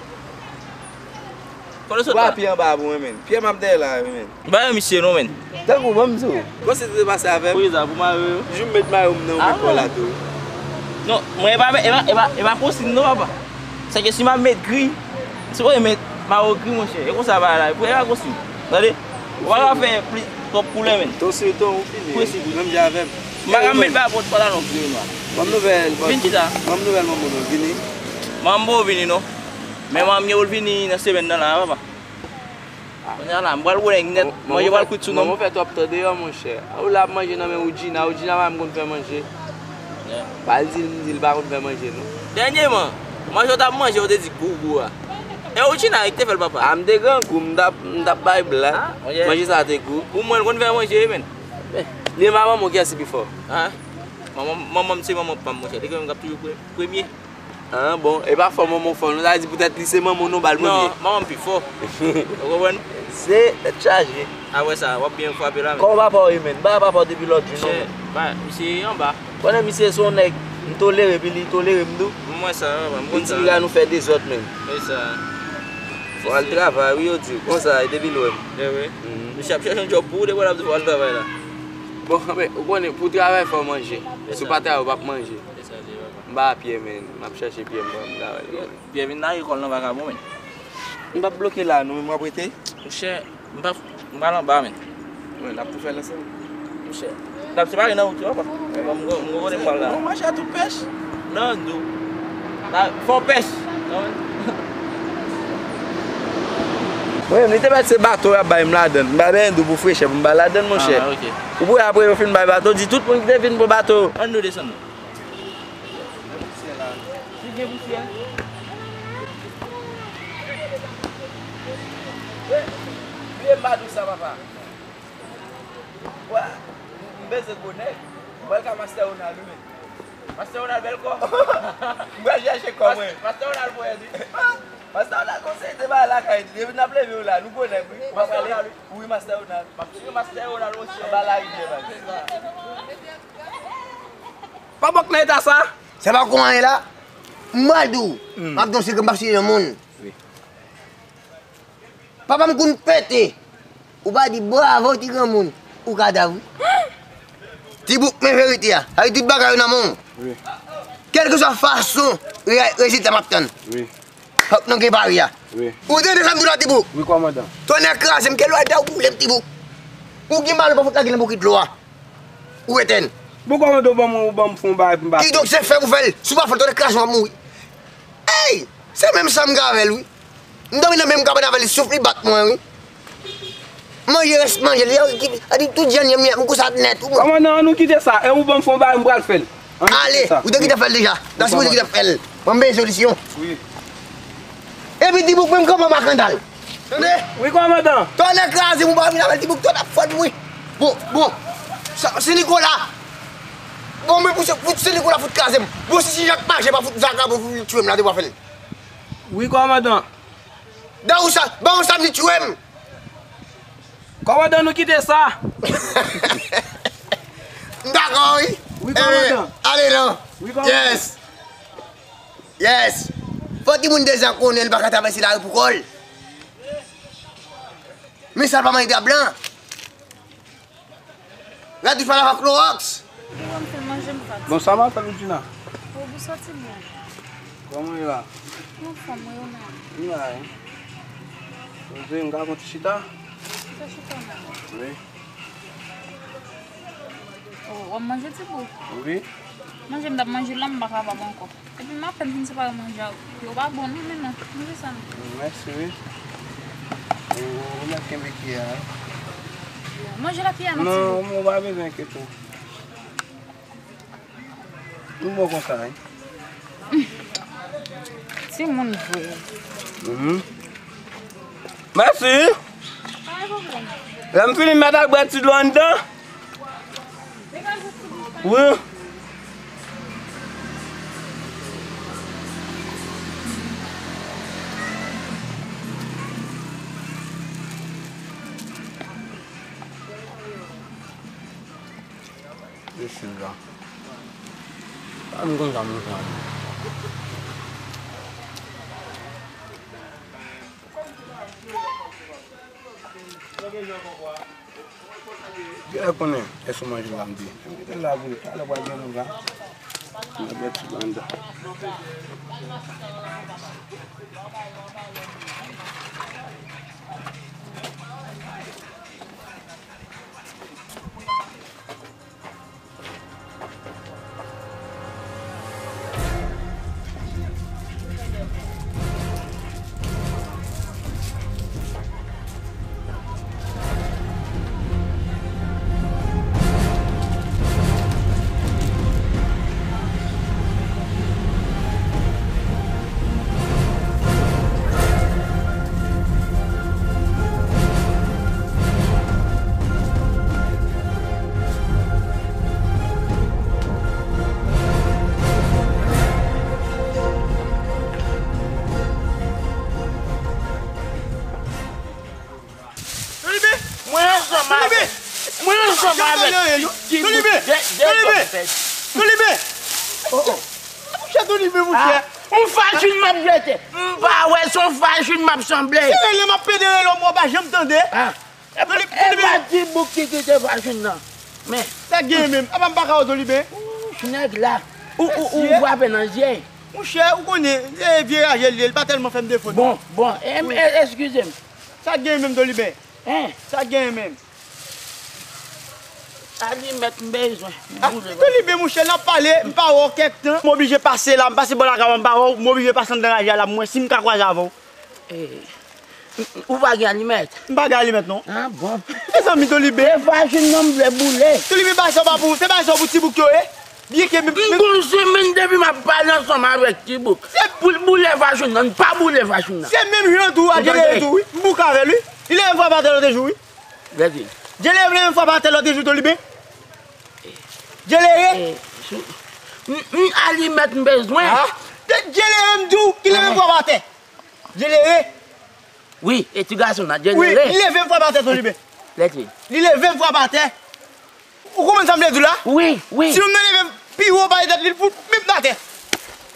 Kote w sot la? Pye anba pou mwen, men. Pye m ap dèyè la, men. M pa yon misye non, men. Tankou, ban m di w. Konsi te pase avè m. Pou kisa, pou mayo yo? Jou m met mayo m nan, ou met kò la tou. Non, mwen e pa, e pa, e pa, e pa konsi m non, papa. Sèke si m ap met gri, si w met mayo gri, monchè, e konsa bagay la, pou e pa konsi m. Tande? Ou pa ka fè plis twòp koulè, men. Ton sou ton, ou fini. Presi, presi. Menm jan avè m. M pa ka met ba pòt pa la non, gri nwa. Ban m nouvèl, bòs. Vin chita. Ban m nouvèl manman nou, vini. Manman ou vini non. Men manman m gen pou l vini nan semèn nan la, papa. Kounye a la, m pral gwo nèg nèt, manje pral kwit sou non m. Manman fè twòp tan deyò, monchè. Ou la ap manje nan men Woodjina, Woodjina pa menm konn fè manje. Ba l di l, m di l pa konn fè manje, non. Dènyèman, manje w t ap manje, ou te di gou gou a. E Woodjina ki te fè l, papa. A, m te grangou, m t ap, m t ap bay blan. Manje sa te gou. Ou mwen l konn fè manje, wi, men. Li e manman w, kiyès ki pi fò? Manman, manman m se manman pa m, monchè. Li gen menm k ap toujou pre-, premye. Ah, bon, e pa fò manman w fò, non, sa vle di poutèt li se manman w, non, ba l premye. Non, manman m pi fò. Ou konprann? Se tèt chaje. Apre sa, w ap byen frape la, men. Kòman papa w ye, men? M pa wè papa w depi lòt jou, non, men. Misye anba. Konnen misye se yon nèg, m tolere, epi li tolere m tou. M wè sa, m konn sa. Li di piga nou fè dezòd, men. E sa. Fò al travay, wi, yo di w. Konsa, e depi lwen. E wi. Misye ap chèche yon djòb pou ou, depi w ap di fò al travay la. Bon, men, ou konnen, pou travay, fò manje. Si w pa travay, ou p ap manje. E sa, se vre. M pa a pye, men. M ap chèche pye m, m ap travay. Pye vin lage kò l nan vakabon, men. M p ap bloke la, non, men m ap rete. Monchè, m p ap, m pral anba, men. Wi, n ap tou fè l ansanm. Monchè, n ap separe nan wout yo, papa. M gon, m gon kote m pral la. Bon, mache a tout pèch. Nan dou. Fò pèch. Mwen menm, li te mèt se bato y ap bay m ladann. M bay bendou pou frechè, pou m bay ladann, monchè. Ah, ok. Ou pou wè apre yo fin bay bato, di tout moun ki te vin pran bato. Ann nou desann nou. Ki gen pousyè? Bliye m pa di w sa, papa. Wa, m peze gwo nèg. M pral ka Master Ronald, wi, men. Master Ronald bèl kò. M pral chèche kò mwen. Master Ronald pwèz, wi. Master Ronald, konsèy de bagay lakay li. Depi n ap leve yo la, nou gwo nèg, wi. Master Ronald, wi. Wi, Master Ronald. M ap tire Master Ronald, monchè. Anba larivyè, baz. Pa bòk nan eta sa. Se pa kòman ye la. M pral di w. M ap di w sekrè, m p ap site non moun. Wi. Papa m konn pete. Ou pa di bravo ti granmoun. Ou ka dav wi. Ti bouk men verite a. Sa vle di tout bagay yo nan men w. Wi. Kèlkeswa fason re- rezilta m ap tann. Wi. Fòk nou gen pari a. Wi. Ou tande sa m di w la ti bouk? Wi, kòmandan. Tonnè kraze m, kèlkeswa lè w boule m ti bouk. Ou gen mal ou pa fout lage nan bokit dlo a. Ou etèn. Bon, kòmandan, ou ban m, ou ban m fè yon bagay pou m pa. Kidonk se fè pou fè l. Si w pa fè l, tonnè kraze w ap mouri. Ey! Se menm sa m gen avè l wi. M dòmi nan menm kabann avè l, souf li bat mwen wi. Manje rès manje li, a di tout jan li, m konsa nèt ou bon. Kòmandan, ann nou kite sa. E ou ban m fè yon bagay, m pral fè l. Ann nou kite sa. Ale, ou te gentan fè l deja. Dasi ou te gentan fè l. Mwen m bezwen solisyon. Wi. Epi ti bouk menm kanpe makandal. Tande? Wi, kòmandan. Tonnè kraze m, ou pa vin avè l ti bouk, tonnè ap fòt mwen. Bon, bon. Sa- Sen Nikola. Bon, men pou se- pou Sen Nikola fout kraze m. Bon, si Sen Jak mache pa fout vakabon pou tchwe m la, te pa fè l. Wi, kòmandan. Dawousa, ban yon sa m di tchwe m. Kòmandan, nou kite sa. M dakò, wi. Wi, kòmandan. Ale non. Wi, kòmandan. Yes. Yes. Fò timoun deja konnen l pa ka travèse lari pou kò l. Men sa l pa manje drap blan. Radouch pa lave ak klowòks. Ki wè m fè manje m fati. Bon, sa m ap fè Loudjina? Ou byen sòti byen. Kòman w ye la? Anfòm, wi, ou menm? M la, wi. Poze, m ka pran ti chita? Chita, chita, non. Wi. Oh, w ap manje ti bout? Wi. Manje m t ap manje la, m pa kapab ankò. Epi m apèn fin separe manje a. Yo pa bon non, men non. Manje sa non. Mèsi wi. Ou, ou mèt kenbe kiyè a. Manje la kiyè a nan ti bout. Non, ou pa bezwen enkyete w. M bon konsa wi. Timoun vre. Mhm. Mèsi. Pa gen pwoblèm. Lè m fini m mèt al bwè ti dlo anndan. Wi. Mesye la. Pa vin konn sa moun sa. Genlè konnen èske w manje la m di. Mete l la pou li. Talè pral gen moun la. Mwen bèt sou banda. Doliben! Mwen ansanm avèk, mwen ansanm avèk Doliben! Doliben! Doliben! Oh, oh. Monchè Doliben, monchè. Ah, yon vajin m ap jete. M pa wè, se yon vajin m ap sanble. Se rele m ap pede rele w, mwen pa janm tande. Ah. Doliben, e pa ti bouk ki kite vajin nan. Men. Sa gen menm? Apa m pa ka wè Doliben? Ouch, nèg la. Ou, ou, ou frape nan zye. Monchè, ou konnen, e vye raje l ye, li pa tèlman fè m defo non. Bon, bon, e, e, eskize m. Sa gen menm, Doliben? Hein? Sa gen menm? Alimèt m bezwen. Ah, Tolibe, monchè, n ap pale, m pa wè w kèk tan. M oblije pase la, m pase bò lakay w, m pa wè w, m oblije pase anndan raje a la, m wè si m ka kwaze avè w. Eh, ou pa gen alimèt? M pa gen alimèt, non. Ah, bon. Mezanmi, Tolibe. Se vajin nan m vle boule. Tolibe, bagay sa pa pou, se bagay sa pou ti bouk yo ye. Byenke m, m gon semèn depi m ap pale ansanm avèk ti bouk. Se pou l boule vajin nan, pa boule vajin nan. Se menm jan tou, a Djelere tou, wi. M bouk avè l, wi. Li leve m frape atè lòt jou, wi. Gade. Djelere vle menm frape atè lòt jou, Tolibe. Djelere. Eh, sou, m, m alimèt m bezwen. Ah, Djelere m di w ki leve m frape atè. Djelere. Wi, e ti gason nan, Djelere. Wi, li leve m frape atè, Tolibe. Lètri. Li leve m frape atè. Ou konprann sa m vle di w la? Wi, wi. Si yon moun leve pi wo pase tèt li, l fout bip l atè.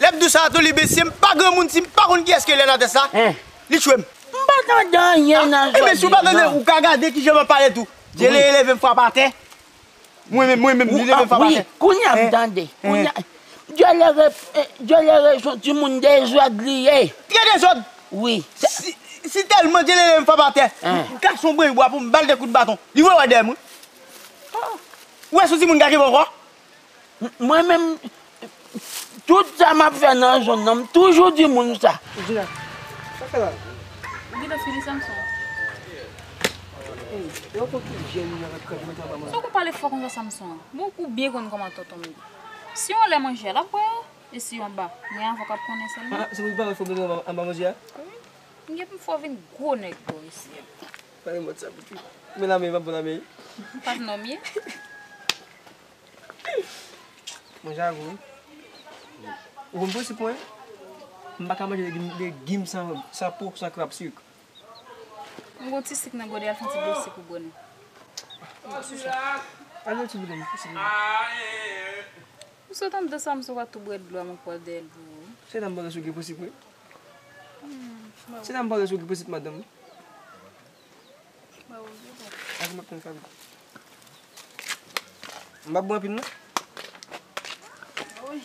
Lè m di w sa, Tolibe, si m pa granmoun, si m pa konn kiyès ke lè nan tèt sa, li tchwe m. M pa tande anyen nan sa w di a, non. Ebyen, si w pa tande, ou ka gade kijan m ap pale tou. Djelere leve m frape atè. Mwen menm, mwen menm, li leve m frape atè. Wi, kounye a m tande. Kounye a, Djelere, eh, Djelere se yon timoun dezòd li ye. Trè dezòd. Wi. Si, si tèlman Djelere m frape atè, m kase yon branch bwa pou m ba l de kout baton. Li voye wè dèyè m, wi. Ou wè si yon timoun ka kenbe ankò? M-, mwen menm, tout sa m ap fè nan zòn nan, m toujou di moun sa. Jina, sa fè la? Ou gentan fini, Samson? Ey, e w konn ki jèn nan k ap kanpe nan twa pa mwen? Sa w konn pale fò konsa, Samson? Bon, ou byen konn kòman tonton m ye. Si yon lè manje a, l ap bwè a. E si yon ba, mwen avè w k ap konnen sèlman. Ah, se pou l pa wè fò mete anba, anba manje a? Wi. M gen pou m fè w vin gwo nèg bò isi. Pa gen mòd sa pitit. Men lame, m ap bon lame. Pa t nonm ye. Mwen jako wi. Ou konn prensip mwen? M pa ka manje legim, legim san, san po, san krab sik. M gon ti sik nan gode, al fè yon ti bwè sik ou bwè non. Al yon ti bidon, ti bidon. Ou sot anndan sa, m sou pa tou bwè dlo a, m ap pral dèyè l pou ou. Se nan m panse sou gen prensip wi. Se nan m panse sou gen prensip madanm. Ba ou, se bon. Ak m ap tann Fabi. M pa bwè anpil non. Oy.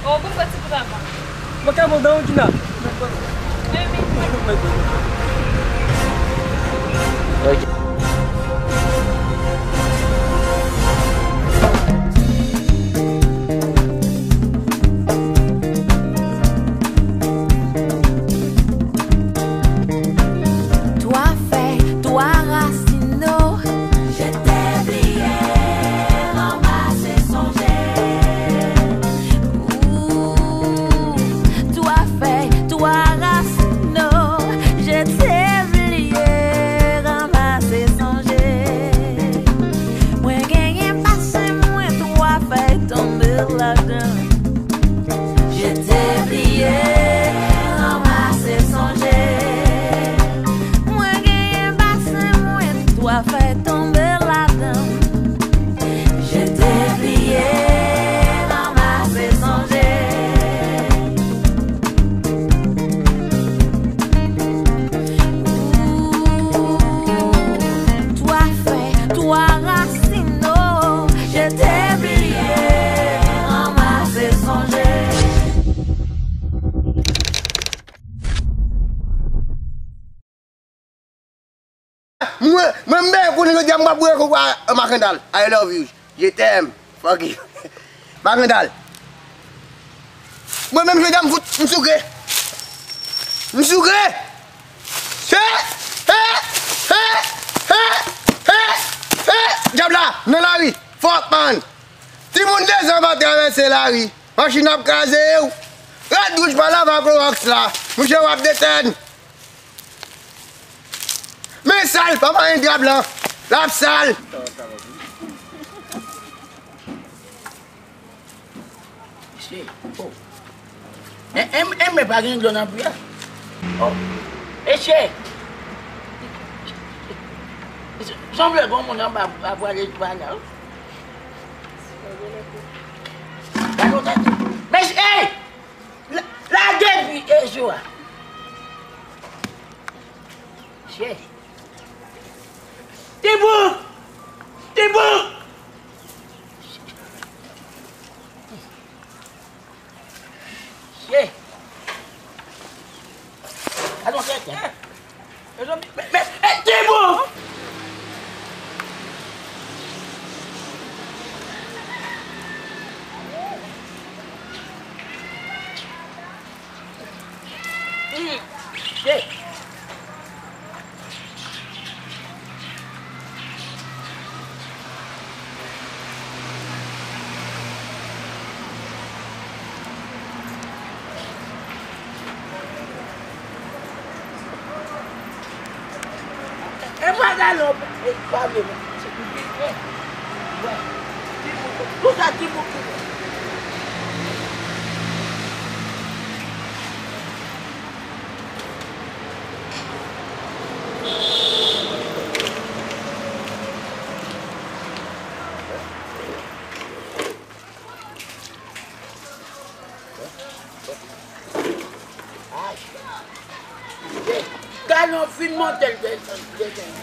Oh, bon, pati pou ta ban. Mwen ka bon dan ou, Dina. Ok. Twa fèy, twa rasin, oh. Je t'ai oublié, ranmase sonje. Ooh, twa fèy, twa rasin, oh. Je t'ai oublié, ranmase sonje. Mwen genyen basen mwen, twa fèy tonbe ladan. Je t'ai oublié, ranmase sonje. Mwen genyen basen mwen, twa fèy tonbe ladan. Je t'ai oublié, ranmase sonje. Ooh, twa fèy, twa rasin, oh. Je t'ai oublié, ranmase sonje. Mwen, mwen, m byen konnen jodi a m pral boure koko a, a Makandal. I love you. Je t'aime. Fuck you. Makandal. Mwen menm jodi a m fout, m souke. M souke. He, he, he, he, he, he. Dyab la, nan lari. Fuck, man. Timoun de zan pa travèse lari. Machin ap kraze yo. Rad wouj pa lave ak klowòks la. Mouche w ap detèn. Men sal, pa manyen dra blan. L ap sal. Mesye, oh. En, en, en, men pa gen dlo nan pye a. Oh. Mesye. Sanble gon moun anba a pwale twa la, wi. Gade yon tèt. Men, ey! La, lage pi, e, jou a. Chè. Tibou! Tibou! Chè. Gade yon tèt. Men, men, men, Tibou! E pa galon, e pa vle mwen. Tout sa ti bouki. Galon fin monte l desann, desann.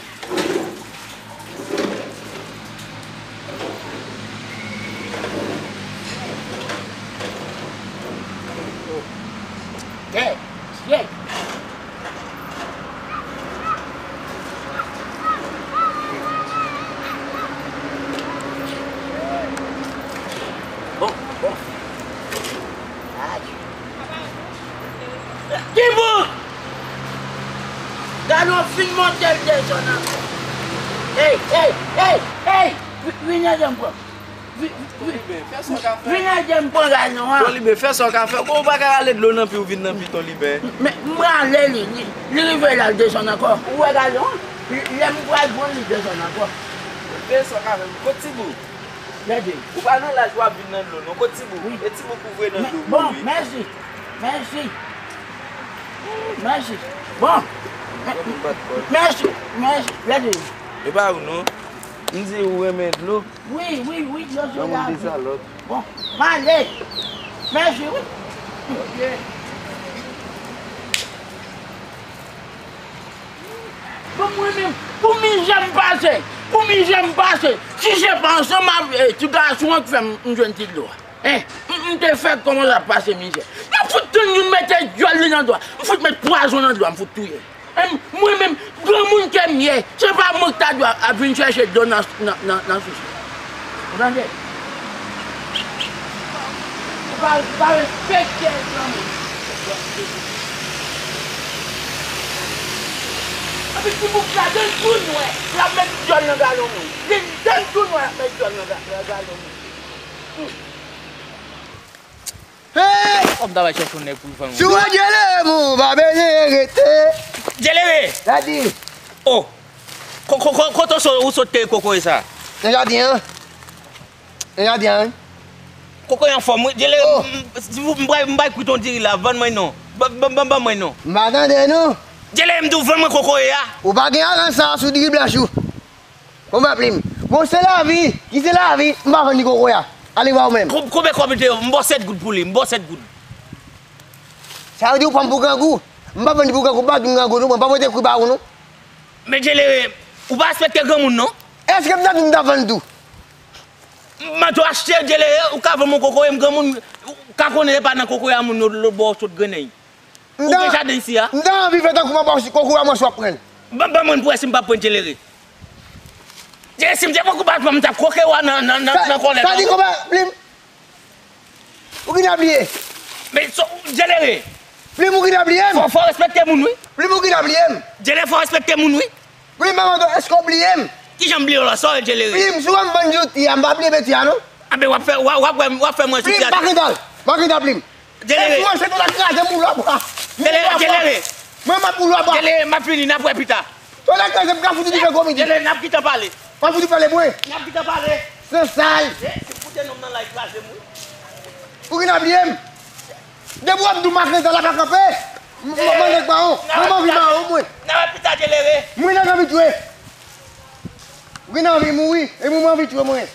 Kè, syèl. Bon, bon. Ay. Tibou! Galon fin monte l desann ankò. Ey, ey, ey, ey! Vi-, vin ede m pran. Vi-, vi-, Toliben, fè sa w ka fè. Vin ede m pran galon an. Toliben, fè sa w ka fè. Bon, ou pa ka rale dlo nan pye w vin nan pi, Toliben. Men, m rale li, li, li rive la, l desann ankò. Ou wè galon an? Li, lè m pral pran li desann ankò. Fè sa w ka fè. Kot Tibou? Gade. Ou pa nan laj w ap vin nan dlo, non. Kot Tibou? Wi. E Tibou kouvre nan dlo, bon, wi. Mèsi. Mèsi. Mèsi. Bon. Mèsi. Mèsi. Gade. E pa ou, non. M di ou renmen dlo. Wi, wi, wi, dlo se lavi. Bon, m ale. Mèsi, wi. Ok. Bon, mwen menm, pou mizè m pase, pou mizè m pase, si se pa ansanm avè ti gason an k fè m, m jwenn ti dlo a. Hein, m, m te fèk kòmanse ap pase mizè. N ap fout tann youn mete dyòl li nan dlo a. M fout met pwazon nan dlo a, m fout touye. Hein, mwen menm, granmoun ke m ye, se pa mwen k ta dwe ap vin chèche dlo nan, nan, nan, nan sous la. Ou tande? Ou pa, ou pa respekte granmoun. Epi ti bouk la, dan l tou nwè, l ap met dyòl nan galon moun. Li, dan l tou nwè, l ap met dyòl nan ga-, nan galon moun. Hey! Kòm ta bay chèche yon nèg pou l vann. Si w wè Djelere, mon, pa bezwen rete. Djelere! Sa di? Oh! Ko-, ko-, ko-, kote w so-, ou sot teye kokoye sa? Nan jaden an. Nan jaden an, wi. Kokoye anfòm, wi. Djelere, oh, m, m, si w, m bay, m bay kwit yon diri la, vann mwen non. Ban, ban, ban, ban mwen non. M pa tande, non. Djelere, m di w vann mwen kokoye a. Ou pa gen aran sa sou diri blanch ou. Bon, pa plim. Bon, se lavi. Ki se lavi? M pa vann li kokoye a. Ale ba ou menm. Kon-, konbyen kòb li te ye? M ba w sèt goud pou li. M ba w sèt goud. Sa vle di ou pran m pou grangou? M pa vann li pou grangou, m pa vin grangou, non. Mwen pa pote kwi ba ou, non. Men Djelere, ou pa respekte granmoun, non. Èske m ta di m ta vann tou? M antre achte, Djelere, ou ka vann mwen kokoye, m granmoun, ou ka konnen se pa nan kokoye a moun lòt bò sot grennen. Ou gen jaden isi a? M ta anvi fè tankou m ap ba w si kokoye a mwen si w ap pran l. Ban, ban mwen pou wè si m p ap pran Djelere. Djelere, si m te pran kou pa pran, m t ap kwoke w a nan, nan, nan, nan kòlèt. Sa di konpa, Plim? Ou ki ta bliye? Men, so, Djelere. Plim, ou ki ta bliye m? Fò, fò w respekte moun, wi. Plim, ou ki ta bliye m? Djelere, fò w respekte moun, wi. Plim, m ap mande w, èske w bliye m? Kijan m bliye w la? Sa w ye, Djelere? Plim, si w wè m vann jouti a, m pa bliye beti a, non. Anben, w ap fè, w ap, w ap, w ap fè mwen jouti a. Plim, pa kantal. Pa kantal, Plim. Djelere. E si w se tòlè kraze m boule bwa. Djelere, Djelere. Mwen, m ap boule bwa. Djelere, m ap fini, n ap wè pita. Tòlè kraze m ka fout ou dife komedi. Djelere, n ap gentan pale. M ap fout ou pale mwen. N ap gentan pale. Sansal. E, si m fout nonm nan la, li kraze m, wi. Ou ki ta bliye m? Depi w ap di w makanzal la pa kanpe. M, m, mande k mawon. Mwen, m anvi mawon, mwen. N a wè pita, Djelere. Mwen, nan anvi tchwe. Ou gen anvi mouri, e mwen, mwen anvi tchwe, mwen.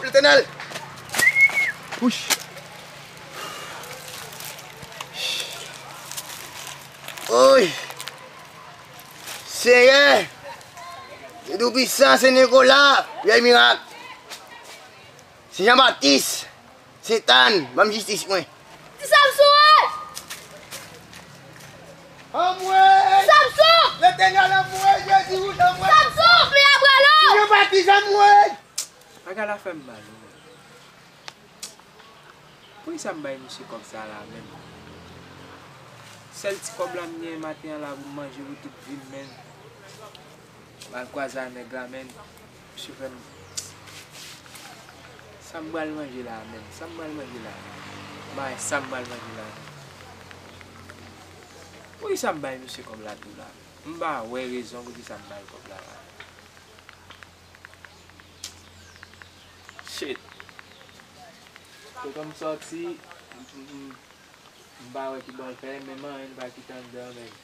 Wouch, Letènèl! Wouch! Oy! Senyè! Dye Toupisan, Sen Nikola, Pyè Mirak, Sen Jan Batis, Sentàn, ban m jistis mwen. Ti Samson! Anmwey! Samson! Letènèl anmwey! Jezi wout anmwey! Samson! Pye a prale! Ti Jan Batis anmwey! Bagay la fè m mal wi. Poukisa m bay misye kòb sa la menm? Sèl ti kòb la m gen maten an la pou m manje pou tout vi m menm. M al kwaze a nèg la menm. Misye fè m. Sa m pral manje la menm? Sa m pral manje la? M pa wè sa m pral manje la menm. Poukisa m bay misye kòb la tou la? M pa wè rezon poukisa m ba l kòb la la. Shit. Kote m sòti, m, m, m, m pa wè ki bò l fè, menm anyen pa kite anndan menm.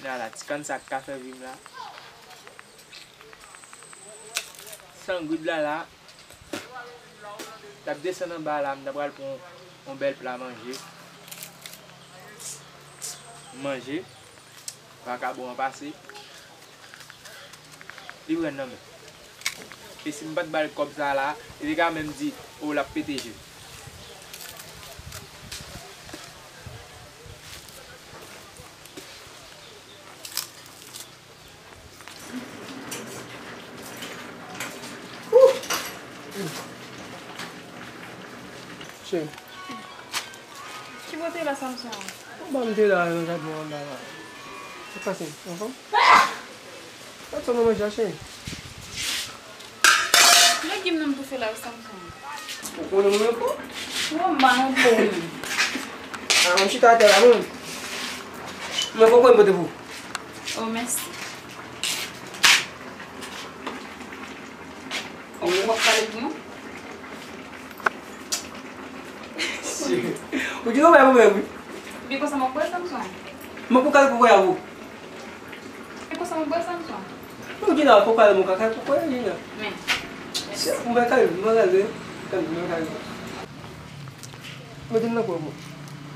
Gade la, ti kann sa k ka fè vi m la. San goud la la. T ap desann anba la, m ta pral pran yon, yon bèl pla manje. Manje. Vakabon an pase. Li pran nan men. E si m pa t ba l kòb sa la, li te ka menm di, o, l ap pete je. Cheri. Ki bò w te la, Samson? Anba m te la, nan jaden anba la. Sa k pase? Anfòm? Gad sa w nan manje a, cheri. Legume nan m toufe la, Samson. Ou konnen mwen menm po? Ou wè m pa nan po, wi. A, mwen chita atè la, mwen. Mwen koko m pote pou ou. Oh, mèsi. Oh, w ap pale pou mwen? Ou di nou bay pou mwen, wi. Byen konsa m ap bwè, Samson. Mwen pou kal koko a pou ou. E konsa m ap bwè, Samson. Non, Djina, fò w pale mwen kaka, fò w pale Djina. Men. Se pou mwen kale, mwen kale, mwen kale. Mete m nan kò, bro.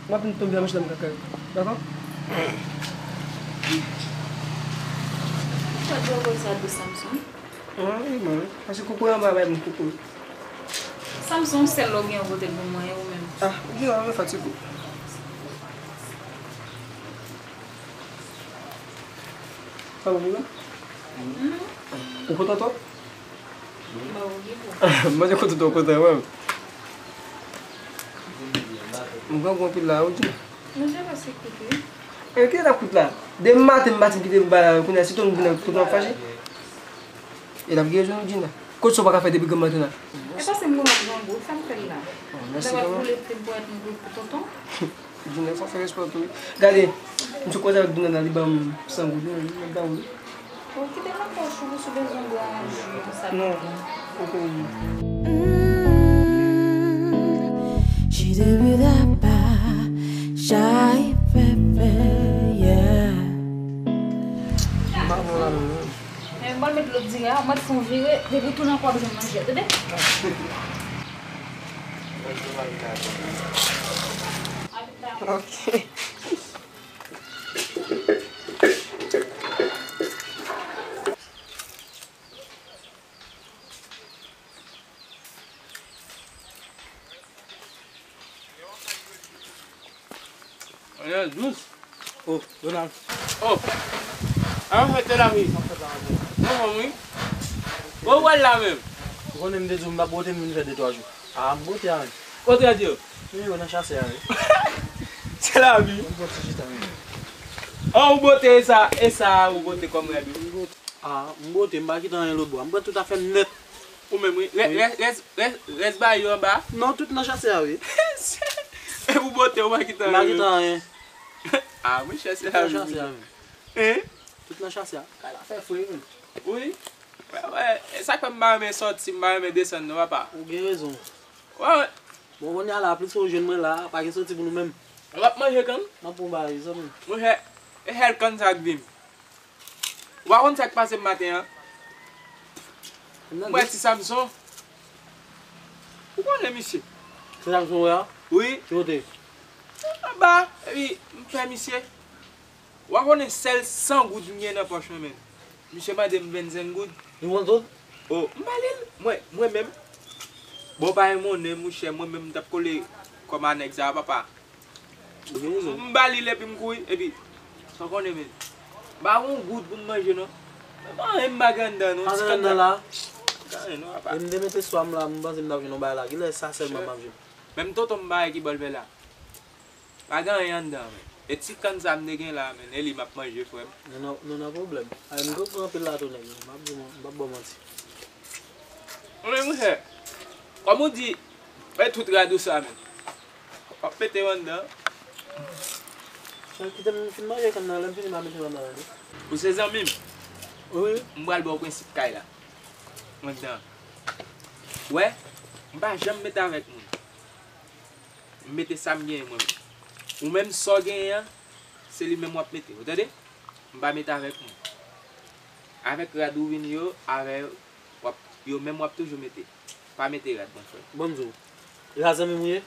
M ap vin tonbe nan machin nan, mwen kaka. Dakò? Fò dlo sa dous, Samson. An, wi, mwen, wi. Paske koko anba bay mwen koko. Samson, sèl lè w gen yon kote pou mwen, ou menm. Ah, Djina, mwen fatige. Sa w vle? Ou kontan twòp? Ba w oge pou. Mwen te kontan twòp kontan, wi. M grangou anpil la, ou di? Manje pa se kout, wi. E ki la kout la? Demen maten m pati m kite m ba la, kounye a si tout moun vin kote m ap fache. E l ap gen rezon, ou di la. Kot sa w pa ka fè depi granm maten la? E paske m konn grangou, sa m fè l la. Mèsi kanmenm. Lè w ap boule plim pou èt m pou tonton. Djina, fò fè respè w tou, wi. Gade, m sou koze avèk Djina la, li ban m san goud, wi, li ban m. Bon, kite nan pòch ou, si w bezwen bwè yon ji, yon sa. Non, ok. She did it up, shy, pepe, yeah. M pa bon la menm non. Men m pral met dlo diri a, mwen fè yon vire, depi w tounen ankò w ap jwenn manje, tande? Ok. Anyen dous. Oh, Donald. Oh. An fèt, Tel Aviv. Mwen fèt la, mwen. Mwen fèt la, mwen. Ou wè l la menm? Ou konnen m te di w m pa bwote m vin fè de twa jou. A, m bwote a menm. Kote w di yo? Wi, yo nan chasè a, wi. Tel Aviv. Mwen pran ti chita, wi. An, ou bwote e sa, e sa, ou bwote kòm rèd, wi. A, m bwote, m pa kite anyen lòtbò a. M pran tout afè m nèt. Ou menm, wi. Rès, rès, rès, rès, rès bagay yo anba? Non, tout nan chasè a, wi. E ou bwote, ou pa kite anyen. M pa kite anyen. A, mwen chèche la, wi. Tout nan chasè a, wi. Hein? Tout nan chasè a. Kay la fè fre, wi. Wi. Wè, wè. E sa k fè m pa renmen sòti, m pa renmen desann, non, papa. Ou gen rezon. Wè, wè. Bon, kounye a la, plis ou jwenn mwen la, pa gen sòti pou nou menm. W ap manje kann? M ap pran yon bagay, zanmi. Monchè, e sèl kann sa k vi m. Ou pa konn sa k pase m maten an? M wè ti Samson. Ou konnen misye? Ti Samson wè a? Wi. Ki kote? Anba, epi m fè misye. Ou pa konnen sèl san goud m gen nan pòch mwen menm. Misye mande m vennsenk goud. Li pran tout? O, m ba li l. Mwen, mwen menm. Bon, pa yon monnen, monchè, mwen menm m t ap kole kò m a nèg sa a, papa. Ou gen rezon. M ba li l epi m kouri, epi, sa w konnen, men. M pa gen yon goud pou m manje, non. Men pa anyen m pa gen anndan, non. Pa gen anndan la? Pa gen anyen, non, papa. E m te mete swa m la, m panse m t ap jwenn yon bagay la. Kilè sa sèlman m ap jwenn? Menm tonton m pa wè ki bò l fè la. Pa gen anyen anndan, men. E ti kann sa m te gen la, men, e li m ap manje, frè m. Nou nan, nou nan pwoblèm. Ay, m tou pran anpil la tou, nèg. M ap di w, m p ap ba w manti. Konnen, monchè, kòm ou di, e tout rad ou sa, men. W ap mete yo anndan. Kite m fin manje kann nan, lè m fini m a mete yo anndan la tou. Ou se zanmi m? Wi. M pral ba w prensip kay la. Anndan. Wè, m pa janm mete avèk moun. M mete sa m genyen mwen menm. Ou menm sa w genyen an, se li menm w ap mete. Ou tande? M pa mete avèk moun. Avèk rad ou vini yo, avè yo, w ap, yo menm w ap toujou mete. Pa mete rad, mon frè. Bon, m di w. E pa zanmi m ou ye?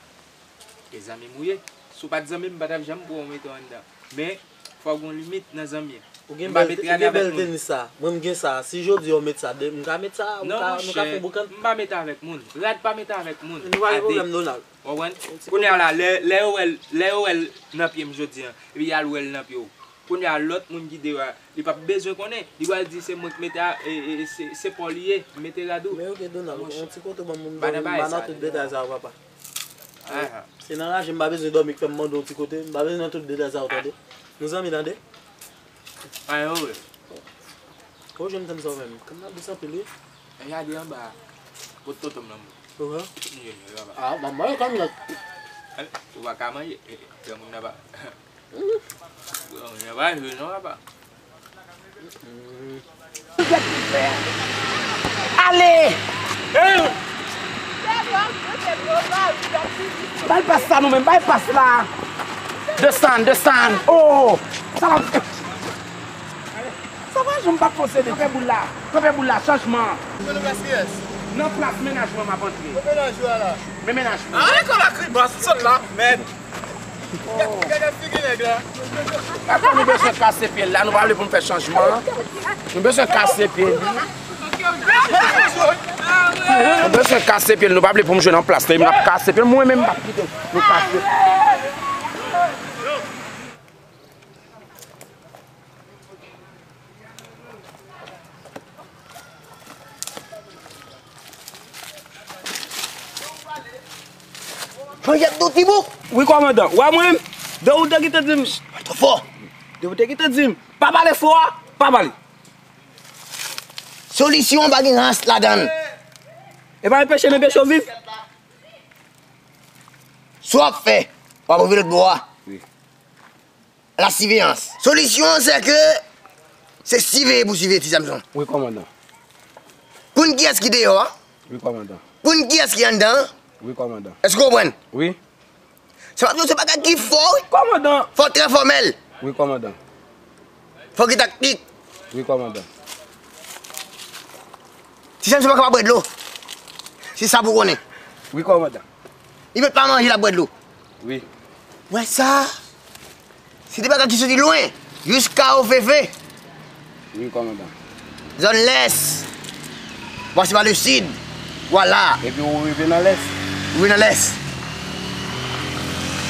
E zanmi m ou ye. Si w pa t zanmi m, m pa t ap janm pran w mete w anndan. Men, fò w gen yon limit nan zanmi an. Ou gen bèl, ou gen bèl tenis sa. Mwen, m gen sa. Si jodi a w met sa, de, m ka met sa, nou ka, nou ka fè boukant. Non, monchè, m pa mete avèk moun. Rad pa mete avèk moun. Nou pa gen pwoblèm, Donald. Ou konprann? Kounye a la, lè, lè yo wè l, lè yo wè l nan pye m jodi a, epi y al wè l nan pye w. Kounye a, lòt moun ki deyò a, li p ap bezwen konnen. Li pral di se mwen ki mete a, e, e, e, se, se pa w li ye, m mete rad ou. Men ok, Donald, yon ti kote ban m, m pa nan tout detay sa yo, papa. Se nan raje m pa bezwen dòmi k fè m mande yon ti kote. M pa bezwen nan tout detay sa yo, tande. Nou zanmi, tande. Anyen, wi. Ou jwenn kann sa w fè m? Kann nan dous anpil, wi. E gade anba a. Kot tonton m nan, mwen. Ou wè? M jwenn yo anba. A, ban m manje kann nan. Ou pa ka manje. E, e, granmoun nan pa. Granmoun nan pa jwe non, papa. Ale! Bay pas la nou menm, bay pas la. Desann, desann. Oh! Sa va. Sa va, jan m p ap posede. Kanpe boul la. Kanpe boul la, chanjman. Nan plas kiyès? Nan plas mennaj mwen m ap antre. Kot mennaj ou a la? Men mennaj mwen. A, lekòl ak riban, sou sòl la, mèd. Gade figi nèg la. Akoz nou bezwen kase pye l la, nou pa vle pou n fè chanjman an. Nou bezwen kase pye l. Nou bezwen kase pye l, nou pa vle pou m jwenn an plas li, m ap kase pye l, mwen menm m p ap kite nou kase. Manzè do ti bouk. Wi, kòmandan. Wè mwen, de ou te kite di m. Pale twò fò. De ou te kite di m. Pa pale fò a, pa pale. Solisyon an pa gen rans ladan l. E pa enpeche m enpeche w viv. Sa w ap fè, w ap rive lòt bò a. Wi. La siveyans. Solisyon an se ke Se siveye pou siveye, Ti Samson. Wi, kòmandan. Konn kiyès ki deyò a? Wi, kòmandan. Konn kiyès ki anndan an? Wi, kòmandan. Èske w konprann? Wi. Se pa, se bagay ki fò, wi. Kòmandan. Fò trè fòmèl. Wi, kòmandan. Fò gen taktik. Wi, kòmandan. Ti Samson pa kapab bwè dlo. Se sa pou konnen. Wi, kòmandan. Li mèt pa manje, l ap bwè dlo. Wi. Wè sa? Se de bagay ki soti lwen, jiska Ofefe. Wi, kòmandan. Zòn lès. Pase pa le sid. Vwala. Epi ou rive nan lès. Ou rive nan lès.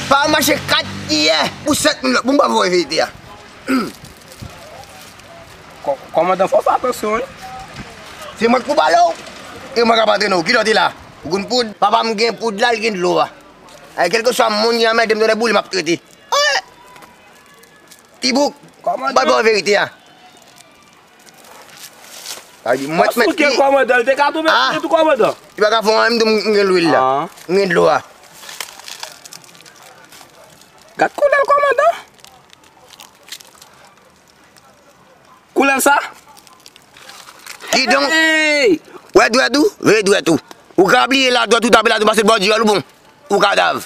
Pa mache kat yè pou sèt moun lòt. Bon, m pa voye verite a. Kò-, kòmandan, fò w fè atansyon, wi. Se mwen k pou pale w, e mwen k ap antrene w. Kilè w te la? Ou konn poud? Papa m gen poud la, l gen dlo a. Ay, kèlkeswa moun ki anmède m, tonnè boule, m ap trete. Ti bouk, kòmandan, ba w verite a. Sa di, mwen, mwen, souke kòmandan, li te ka tonbe tou, kòmandan. Li pa ka fè anyen, m di w, m gen lwil la. M gen dlo a. Gad koulè l, kòmandan. Koulè l sa? Kidonk, wè dwèt ou, veye dwèt ou. Ou ka bliye la, dwèt ou tape la, tou pase bò diyòl ou bon. Ou kadav.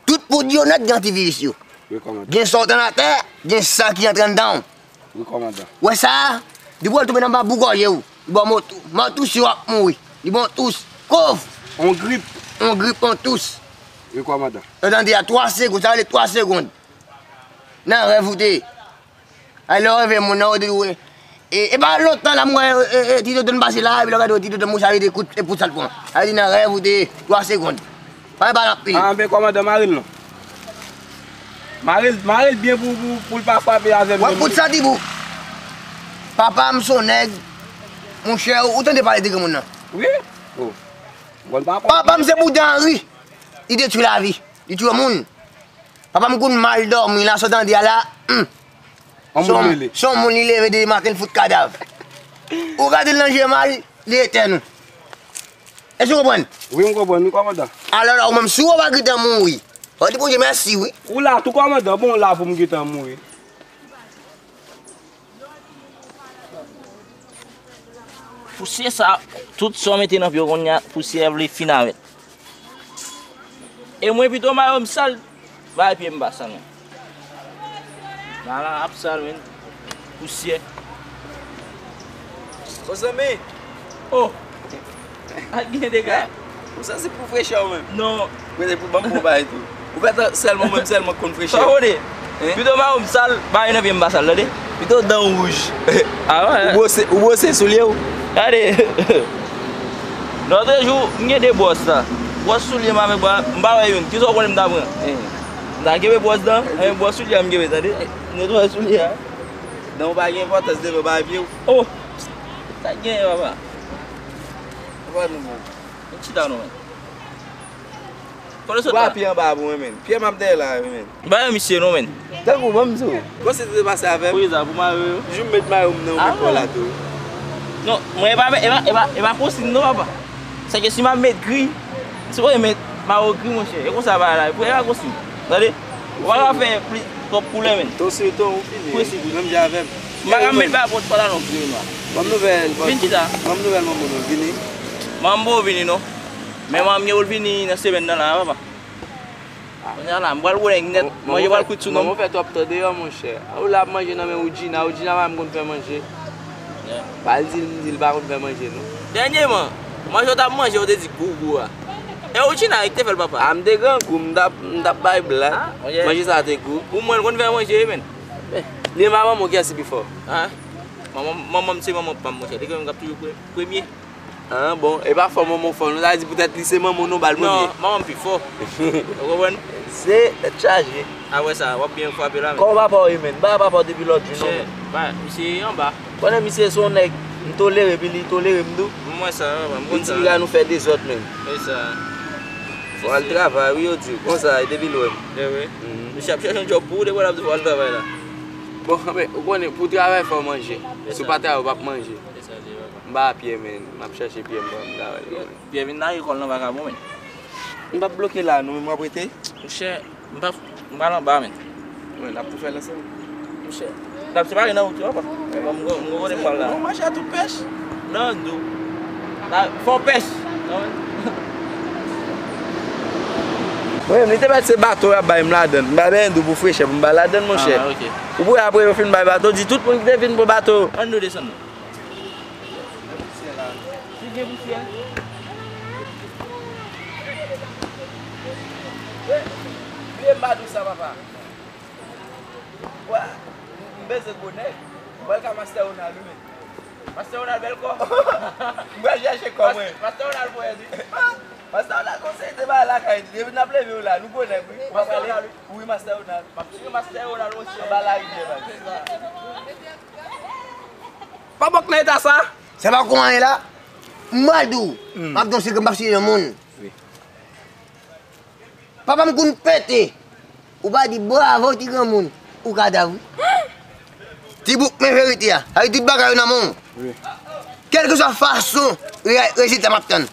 Tout poud yo nèt gen antiviris yo. Wi, kòmandan. Gen sa w tann atè, gen sa ki antre anndan w. Wi, kòmandan. Wè sa a? Depi w tonbe nan babou gòje w, li ba w motous, motous yo ap mouri. Li ba w tous. Kov! On grip. On grip, on tous. Wi, kòmandan. Ou tande a twa segonn, sa rele twa segonn. Nan rèv ou te ye. Ay, lè w reve moun nan, ou di, e, e pa lontan la, m wè, e, e, Ti Tonton pase la, epi lè w gade, Ti Tonton mouch a rete kout, e poud sa l pran. Sa vle di nan rèv ou te ye, twa segonn. Pa gen pale anpil. A, men kòmandan, mare l non. Mare l, mare l byen pou, pou, pou l pa frape avè m. Wè, poud sa, Ti Bouk. Papa m se yon nèg, monchè, ou tande pale de granmoun nan? Wi. Oh. Bon, papa. Papa m se Bouda Anri. Li detwi lavi. Li tiye moun. Papa m konn mal dòmi la, sa w tande a la, hmm. Se yon moun li leve depi maten, l fout kadav. Ou gade l nan je mal, li etèn ou. Èske w konprann? Wi, m konprann, wi, kòmandan. Alò la, ou menm, si w pa gentan mouri, fò w di Bondye mèsi, wi. Ou la tou, kòmandan, bon, ou la pou m gentan mouri. Pousyè sa, tout sa w mete nan pye w kounye a, pousyè vle fin avè l. E mwen pito mayo m sal, bay pye m pa sal, men. Mayo la ap sal, men. Pousyè. Bon, zanmi. Oh! Ak gen dega. Ou santi pou frechè ou menm? Non. Mete pou ban m bon bagay tou. Ou fè tan sèlman, mwen sèlman konn frechè. Sa w konnen? Pito mayo m sal, bay nan pye m pa sal, tande? Pito dan w wouj. Ah wè? Ou bwose, ou bwose soulye w. Gade. Lòt jou, m gen de bwòs la. Bwòs soulye m avèk bwa, m pa wè youn. Kisa w konnen m ta pran? M ta kenbe bwòs dan, men bwòs soulye a m kenbe, tande? Netwaye soulye a. Dan w pa gen enpòtans devan bagay pye w. Oh! Sa k genyen, papa? Ou pa nou bon. Vin chita non, men. Kote w sot la? Pye anba pou mwen, men. Pye m ap dèyè la, wi, men. M pa wè misye non, men. Tankou, ban m di w. Konsi te pase avè m. Pou kisa, pou mayo yo? Jou m met mayo m nan, ou met pa w la tou. Non, mwen, e pa, e pa, e pa, e pa konsi non, papa. Sèke si m ap met gri, si w met mayo gri, monchè, e konsa bagay la, pou e pa konsi. Tande? Ou pa ka fè plis twòp koulè, men. Ton sou ton, ou fini. Presi. Menm jan avè m. M pa ka met bagay pantalon gri e nwa. Ban m nouvèl, ban m nouvèl manman nou, vini. Manman m poko vini, non. Men manman m yo vini nan semèn nan la, papa. Kounye a la, m pral gwo nèg nèt, manje pral kwit sou non m. Manman fè twòp tan deyò, monchè. Ou la ap manje nan men Woudjina, Woudjina pa menm konn fè manje. Ba l di l, m di l pa konn fè manje, non. Dènyèman, manje w t ap manje, w te di gou gou a. E Woudjina ki te fè l, papa? A, m te grangou, m t ap, m t ap bay blan. Manje sa a te gou. Pou mwen, l konn fè manje, wi, men. Li menm a manman w, kiyès ki pi fò? A? Manman, manman m se manman pa m, monchè. Li gen menm k ap toujou pre-, premye. An, bon, e pa fò manman w fò, non, sa vle di poutèt li se manman w, non, ba l premye. Non, manman m pi fò. Ou konprann? Se tèt chaje. Apre sa, w ap byen frape la, men. Kòman papa w ye, men? M pa wè papa w depi lòt jou, non, men. Ba, misye anba. Konnen misye se yon nèg m tolere, epi li tolere m tou. M wè sa, m konn sa. Li di li ka nou fè dezòd, men. E sa. Fò al travay, wi, yo di. Konsa, e depi l wè m. E wi. Misye ap chèche yon djòb pou ou, depi w ap di fò al travay la. Bon, men, ou konnen, pou w travay, fò w manje. Si w pa travay, ou p ap manje. M pa a pye, men. M ap chèche pye m, m ap travay. Pye vin lage kò l nan vakabon, men. M p ap bloke la, non, men m ap rete. Monchè, m p ap, m pral anba, men. Wi, n ap tou fè l ansanm. Monchè. N ap separe nan wout yo, apa. M gon kote m pral la. Nou mache a tout pèch. Nan dou. Fò pèch. Mwen menm, li te mèt se bato y ap bay m ladann. M pa benyen dou pou frechè pou m bay ladann, monchè. Ah, ok. Ou pou wè apre yo fin bay bato, di tout moun ki te vin pran bato. Ann nou desann. Li gen pousyè. Bliye m pa di w sa, papa. Wa, m bezwen gwo nèg. M pral ka Mastè Ronald, wi, men. Mastè Ronald bèl kò. M pral chèche kò mwen. Mastè Ronald voye di. Mastè Ronald konsèy de bagay lakay li. Depi n ap leve yo la, nou gwo nèg, wi. Mastè Ronald, wi. Wi, Mastè Ronald. M ap swiv Mastè Ronald, monchè. Anba lari, byen, baz. Pa bòk nan eta sa. Sa pa kon anyen la. M pral di w. M ap di w sekrè, m p ap site non moun. Wi. Papa m konn pete. Ou pa di bravo ti granmoun. Ou kadav, wi. Ti bouk men verite a. Sa vle di tout bagay yo nan men w. Wi. Kèlkeswa fason, re-, rezilta m ap tann.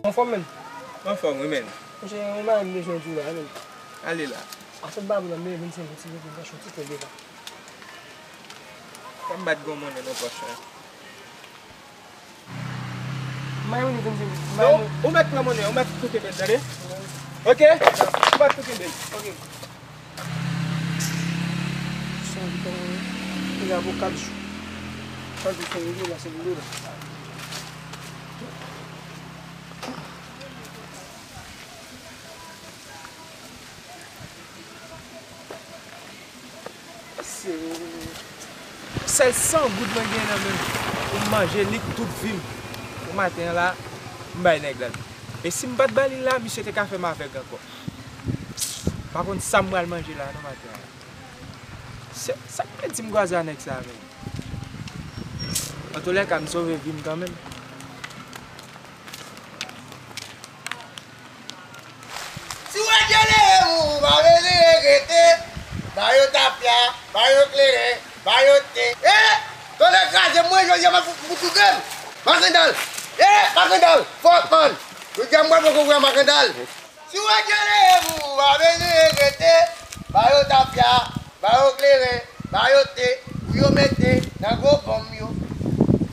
Anfòm, menn? Anfòm, wi, menn. Monchè, yon bagay m bezwen di w la, menn. Ale la. Afè babou la, m leve vennsenk goud, silvouplè, m chache yon ti kòb la. Fò m bat gwo monnen nan pòch la. M bay moun vennsenk goud. Non, ou mèt pran monnen, ou mèt tou kenbe l, tande? Ok? Ou mèt tou kenbe l. Ok. San goud, li la pou kat jou. Kat jou, san goud la, se pou de la. Sèl san goud mwen gen nan men m pou m manje lit tout vi m. Pou maten an la, m bay nèg la l. E si m pa t ba li l la, misye te ka fè m avèg ankò. M pa konn sa m pral manje la non maten an. Se, sa k vle di m kwaze a nèg sa a menm? Antoulèka, m sove vi m kanmenm. Si w wè dye leve pou ou, pa vle regrete. Ba yo tapya, ba yo kleren, ba yo te. E! Tonnè kraze m, mwen jodi a m ap fout, fout toufe m. Makandal! Eh, Makandal! Fòk, man! Jodi a m pral poko wè Makandal. Si w wè ke leve pou ou pa bezwen regrete, ba yo tafya, ba yo kleren, ba yo te, pou yo mete nan gwo bonm yo.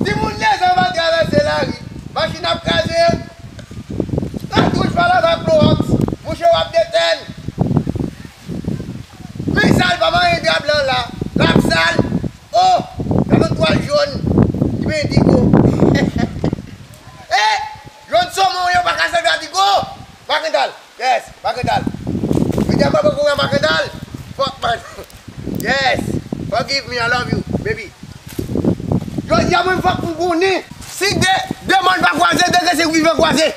Timoun lezòm ap travèse lari, machin ap kraze yo. Katouch pa lave ak klowòks, mouche w ap detèn. Men sal pa manyen dra blan la, l ap sal. Oh, gade yon twal jòn, ki ben digo. Eh, jòn somon yo pa ka sèvi a digo. Makandal, yes, Makandal. Jodi a m poko wè Makandal. Fòk, man. Yes, forgive me, I love you, baby. Jodi a mwen fòk m konnen. Si de, de mòn pa kwaze, de grenn se vivan kwaze.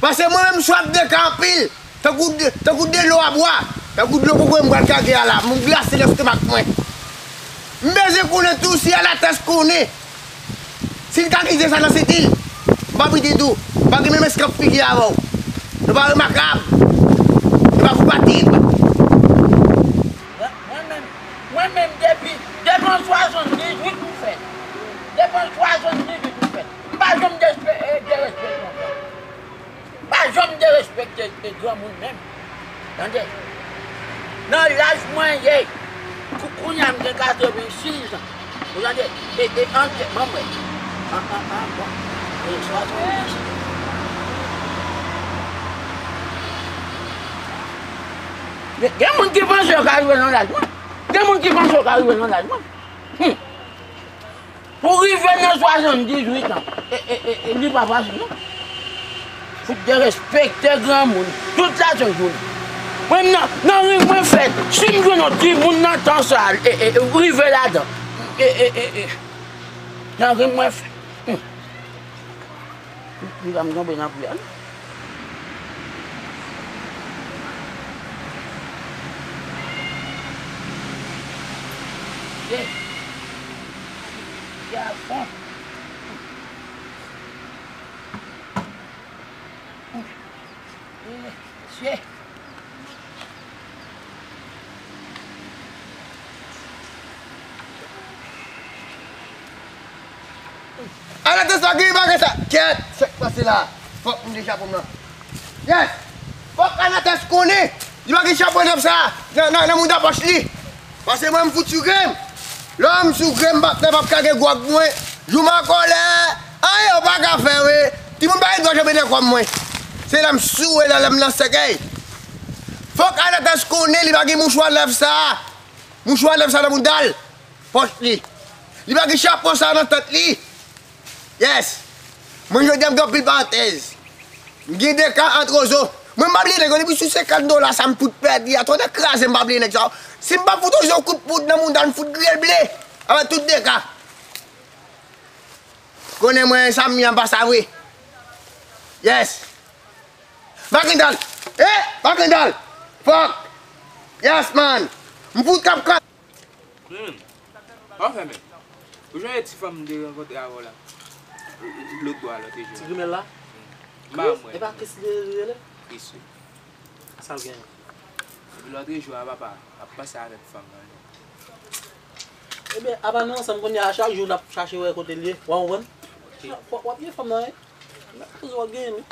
Paske mwen menm m swaf de ka anpil. Tankou de, tankou dlo a bwa. Tankou dlo kokoye m pral kage a la. M glase lestomak mwen. M bezwen konnen tou si Anatès konnen. Si l ka kite sa nan senti l. M pa piti tou. M pa gen menm eskanp figi avè w. Nou pa remakab. Nou pa konpatib. Mwen menm, mwen menm depi, depi an swasanndizuit m fèt. Depi an swasanndizuit m fèt. M pa janm despe-, eh, derespekte yon fanm. Pa janm derespekte, eh, granmoun menm. Tande? Nan laj mwen ye, kou-, kounye a m gen katrevensis an. Ou tande? E, e, an, ban m wè. An, an, an, bon. E, swasanndizuit. Gen, gen moun ki panse yo ka rive nan laj mwen. Gen moun ki panse yo ka rive nan laj mwen. Hmm. Pou rive nan swasanndizuit an, e, e, e, e, li pa fasil, non. Fout derespekte granmoun, tout sa se jounen. Mwen, nan, nan ri mwen fèt, si m jwenn yon timoun nan tan sa, e, e, e, rive ladan. E, e, e, e, nan ri mwen fèt. Hmm. Li pa m tonbe nan pri a, non. Ye. Gason. Ye, mesye. Anatès pa gen bagay sa. Kèt, sa k pase la? Fòk m de chapo m nan. Yes! Fòk Anatès konnen li pa gen chapo nèf sa nan, nan, nan mouda pòch li. Paske mwen m fout sou grenn. Lè m sou grenn, m p ap, m p ap kage gwo ak mwen. Jou m an kòlè, anyen yo pa ka fè, wi. Timoun pa gen dwa janbe nan kò m mwen. Se lè m sou, e lè, lè m nan sèkèy. Fòk Anatès konnen li pa gen mouchwa nèf sa. Mouchwa nèf sa nan mouda l. Pòch li. Li pa gen chapo sa nan tèt li. Yes. Mwen jodi a m gen anpil parantèz. M gen de ka ant Rozo. Mwen m pa bliye nèg yo depi sou senkant dola sa m fout pèdi a. Tonnè kraze m pa bliye nèg sa. Si m pa fout Rozo yon kout poud nan mouda l m fout griye l ble. Avèk tout de ka. Konnen mwen sa m ye an pa sa vre. Yes. Makandal. Eh, Makandal. Fòk. Yes man. M fout kap ka Hmm. Pa fèmen. Ou sonje ti fanm m te rankontre avè w la? Lòt bò a, lòt jou. Ti grimèl la? M pa wè. E pa Kris li rele? Kris, wi. Sa l genyen? Depi lòt jou a, papa, m ap panse avèk fanm nan. Ebyen, apa nou ansanm kounye a, chak jou n ap chache wè kote l ye. W ap konprann? Ok. W ap, w ap gen fanm nan, wi. Koze w ap genyen, wi.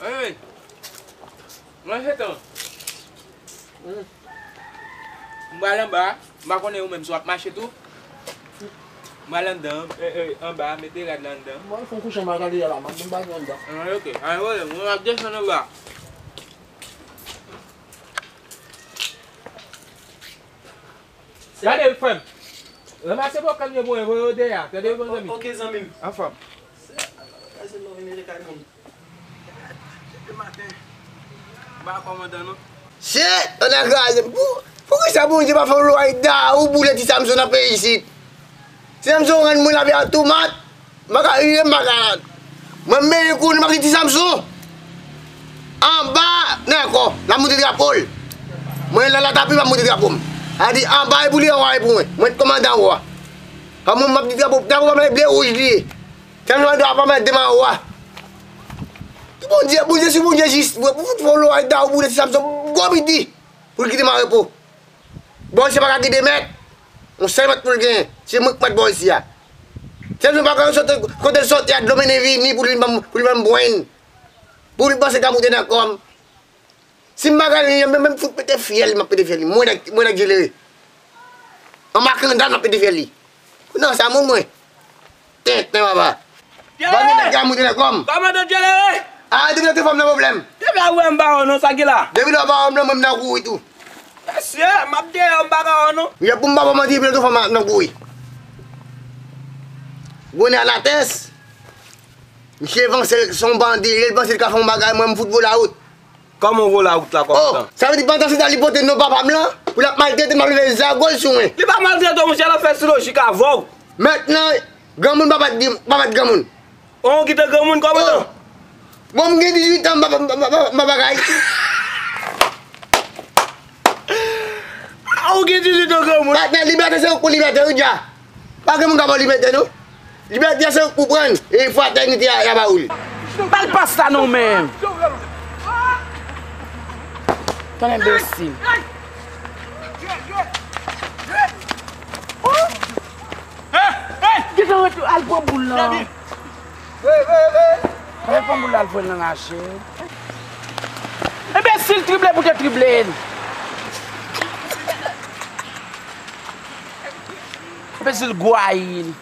Anmwey. Mwen se tan. M pral anba a. M pa konnen ou menm si w ap mache tou. M pral anndan, e, e, anba a, mete rad la anndan. Mwen fè yon kouche m pral gade a la, m ap vin ba nou anndan. Ah, ok. Ann, wole, mwen ap desann anba a. Gade, frè m. Ranmase bòkàn yo pou mwen, voye yo deyò. Tande, bon zanmi. Ok, zanmi m. Anfòm. Se, se lè w vin rete kay moun. Depi maten. M pa kòmandan, non. Shit, tonnè kraze m. Pou, poukisa Bondye pa fè yon lwa da ou boule ti Samson nan peyi isit? Ti Samson rann mwen lavi a tomat. M pa ka rive, m pa ka. Mwen, m benyen kounye a, m ap di ti Samson. Anba, nan kò, l ap moute drapo l. Mwen, nan latapli, m ap moute drapo m. A di, anba e pou li, anwo e pou mwen. Mwen, kòmandan anwo a. Kòman m ap di drapo, drapo pa mèt ble wouj li ye. Ti Samson, drapo pa mèt demen anwo a. Ti Bondye, Bondye, si Bondye jis, pou fout fè yon lwa da ou boule ti Samson, gwo midi, pou l kite m an repo. Bò isi a pa ka gen de mèt. Yon sèl mèt pou l genyen. Se mwen k mèt bò isi a. Tèlman pa ka sòti, kote l sòti a, dlo mennen vini pou li ban m, pou li ban m bwenn. Pou li panse ka moute nan kò m. Si m pa ka li, menm, menm fout pete fyèl, m ap pete fyèl li. Mwen nèg, mwen nèg Djelere. An makanda, m ap pete fyèl li. Nan sa moun mwen. Tenten papa. Djelere! Ban m nèg ka moute nan kò m. Kòmandan Djelere! Ah, depi lè te fè m nan pwoblèm. Depi la ou wè m pa wè w non, sa ki la? Depi lè w pa wè m nan, mwen m nan kouri tou. Mesye, m ap deyò, m pa ka wè w non. Yè pou m pa ba w manti, epi lè tou fò m ap nan kouri. Gwo nè alatès. Misye panse l se yon bandi, li panse l ka fè yon bagay, mwen m fout vola wout. Kòman w vola wout la, kòmandan? Oh, sa vle di pandan se tan li pote non papa m lan, pou l ap maltrete m, ap leve zago l sou mwen. Li pa maltrete w, monchè, l ap fè sou lojik avè w. Mentnan, granmoun pa bat di, pa bat granmoun. Ou kite granmoun, kòmandan? Oh. Bon, m gen dizuit an, m pa, m pa, m pa, m pa bagay. Ah, ou gen dizuit an granmoun. Patnè, libète se ou k pou libète, wi, dja. Pa gen moun k ap ba w libète, non. Libète se ou k pou pran l, e fratènite a, y a ba ou l. Bal pas la non, men. Tann enbesil. Gentan ret al pran boul lan. Al pran boul la, al voye l nan rache. Enbesil, trible pou te trible l. Enbesil, gwo ayi l.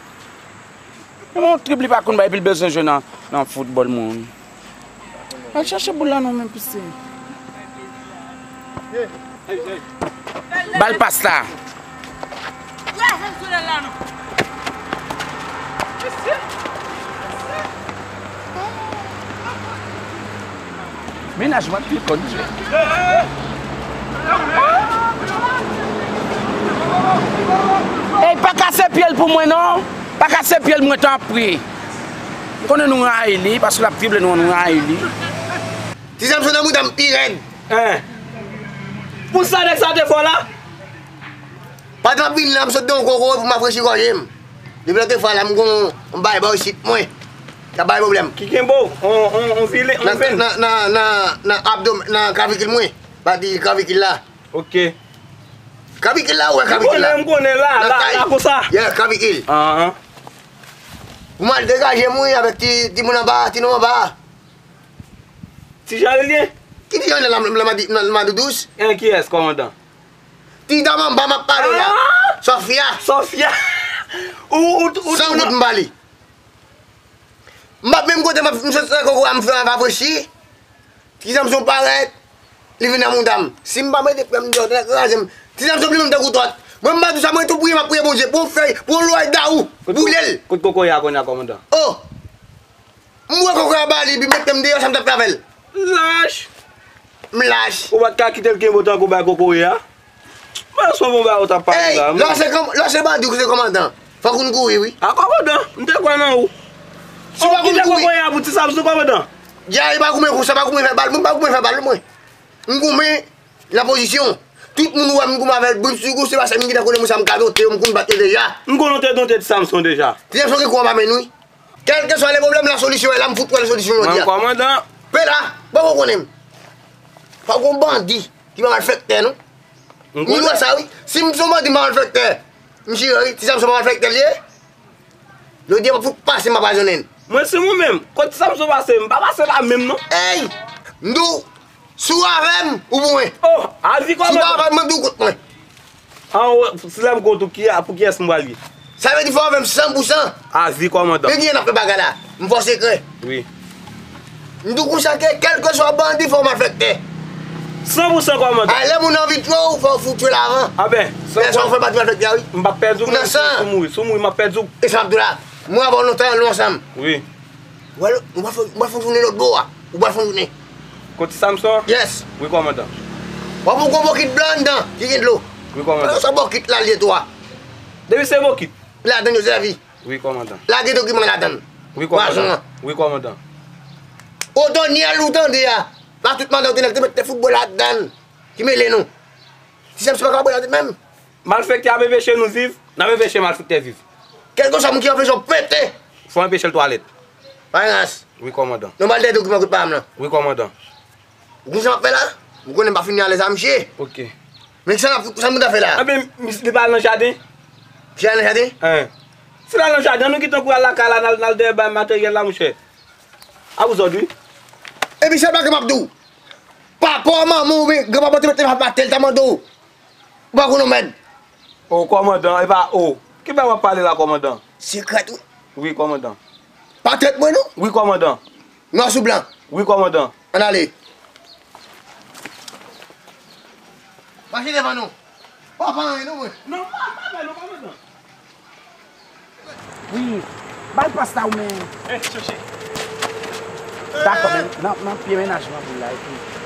Men yon trip li pa konn bay, epi l bezwen jwe nan, nan foutbòl moun. Al chache boul la non, men pise. Bal pas la. Mennaj mwen pi konn jwe. Ey, pa kase pye l pou mwen non. Pa kase pye l mwen tanpri. M konnen nou rayi li, paske l ap viv lè nou, nou rayi li. Ti Samson nan mouda m pi rèd. Hein. Pou sa nèg sa te fè w la? Pandan m ap vin la, m sot de yon koko pou m rafrechi gòje m. Depi lòt fwa la, m gon yon bay bò isit mwen. K ap bay pwoblèm. Ki kenbe w? On, on, on vilen, on venn? Nan, nan, nan, nan, nan abdòm, nan kavikil mwen. Pati kavikil la. Ok. Kavikil la, ou wè kavikil la. M konnen, m konnen la, la, la konsa. Yeah, kavikil. Ahan. Pou m al degaje m, wi, avèk ti, timoun anba, ti nonm anba. Ti Jan li ye? Ki ti Jan nan, nan, nan, nan Madoudous? En, kiyès, kòmandan? Ti dam anba m ap pale w la. Ah! Sofia. Sofia. Ou, ou, ou, san ou goud m ba li. M ap menm kote m ap, m sot nan koko a, m fè rafrechi. Ti Samson parèt, li vin nan mouda m. Si m pa mete frè m deyò, tèt kraze m. Ti Samson li menm tankou tòt. Mwen m pa di sa, mwen tou priye, m ap priye Bondye. Pou fèy, pou lòy dawou, boule l. Kot kokoye a kounye a, kòmandan? Oh! M wè kokoye a ba li, epi mete m deyò, sa m t ap fè avè l? Lach! M lach. Ou pa t ka kite l kenbe w tankou bay kokoye a? Mwen sonje yon bagay ou t ap pale la, lè w se kòm-, lè w se bandi ou se kòmandan, fòk ou kouri, wi. A kòmandan, m te kwè nan ou. Si w pa konn kouri. Ou kite kokoye a pou ti Samson, kòmandan. Dja, e pa goumen konsa, pa goumen fè bal, mwen pa goumen fè bal, mwen. M goumen nan pozisyon. Tout moun wè m goumen avè l, brim sou gou, se paske m gentan konnen moun sa m ka donte yo, m konn bat yo deja. M konn ou te donte ti Samson deja. Ti Samson gen kou anba men n, wi. Kèlkeswa le pwoblèm, la solisyon e la, m fout wè la solisyon jodi a. Mwen kòmandan. Pe la, bon, ou konnen m. Pa gon bandi ki pa malfektè, non. M wè sa, wi. Si m se yon bandi, m pa malfektè. M jire, wi. Ti Samson pa malfektè l ye. Jodi a, m ap fout pase, m pa pajonnen l. Mwen, si mwen menm, kot Ti Samson pase, m pa pase la menm, non. Ey! M di w, si w avè m, ou pou mwen. Oh, a vi kòmandan. Si w pa avè m, mwen di w kont mwen. An, si lè m kont ou, ki, pou kiyès m pral ye? Sa vle di fò w avè m san pou san. A vi kòmandan. Men kijan n ap fè bagay la? M fè w sekrè. Wi. M di w konsa ke kèlkeswa bandi fò w malfektè. San pou san kòmandan. A, lè moun anvi twe w, fò w fout twe l avan. A ben, san pou san. Lè sa w fè pati malfektè a, wi. M p ap pèdi w, men si w mouri, si w mouri, m ap pèdi w. E sa m ap di w la. Mwen avè w lontan, nou ansanm. Wi. Ou pral, ou pral fè, ou pral fè yon jounen lòt bò a. Ou pral fè yon jounen. Kot Ti Samson? Yes. Wi, kòmandan. W ap wè yon gwo bokit blan anndan, ki gen dlo. Wi, kòmandan. Sa bokit la l ye tou a. Depi se bokit. Ladann yo sèvi. Wi, kòmandan. Lage dokiman ladann. Wi, kòmandan. Pwazon an. Wi, kòmandan. Otonyèl ou tande a. La tout madan Otonyèl te mèt te fout bwè ladann. Ki mele nou. Ti Samson pa ka bwè ladann menm. Malfektè ap enpeche nou viv, n ap enpeche malfektè viv. Kèlkeswa moun ki anpeche w pete. Fò anpeche l twalèt. Pa gen ras. Wi, kòmandan. Nou ba l de dokiman kout pa m lan. Wi, kòmandan. Ou konn sa m ap fè la? Ou konnen m pa fini alèz a misye. Ok. Men sa, sa m ta fè la? Anben, li pa al nan jaden? Ki al nan jaden? Hein. Si l al nan jaden, nou kite l kouri al lakay la, n al, n al dèyè bay materyèl la, monchè. A pou zòd, wi. Epi sèl bagay m ap di w, papa w, manman w, oubyen granpapa w te mete l pa batèl, ta mande w. Ou pa konn yon mèd. O, kòmandan, e pa o. Ki bagay w ap pale la, kòmandan? Sekrèt, wi. Wi, kòmandan. Pa trèt mwen, non. Wi, kòmandan. Nwa sou blan. Wi, kòmandan. Ann ale. Mache devan nou. Pa fè anyen non, mwen. Non, pa, pa fè non, pa fè non. Wi, ba l pas la, ou men. Eh, chèche. Dakò, men nan, nan pye mennaj mwen pou l la, epi.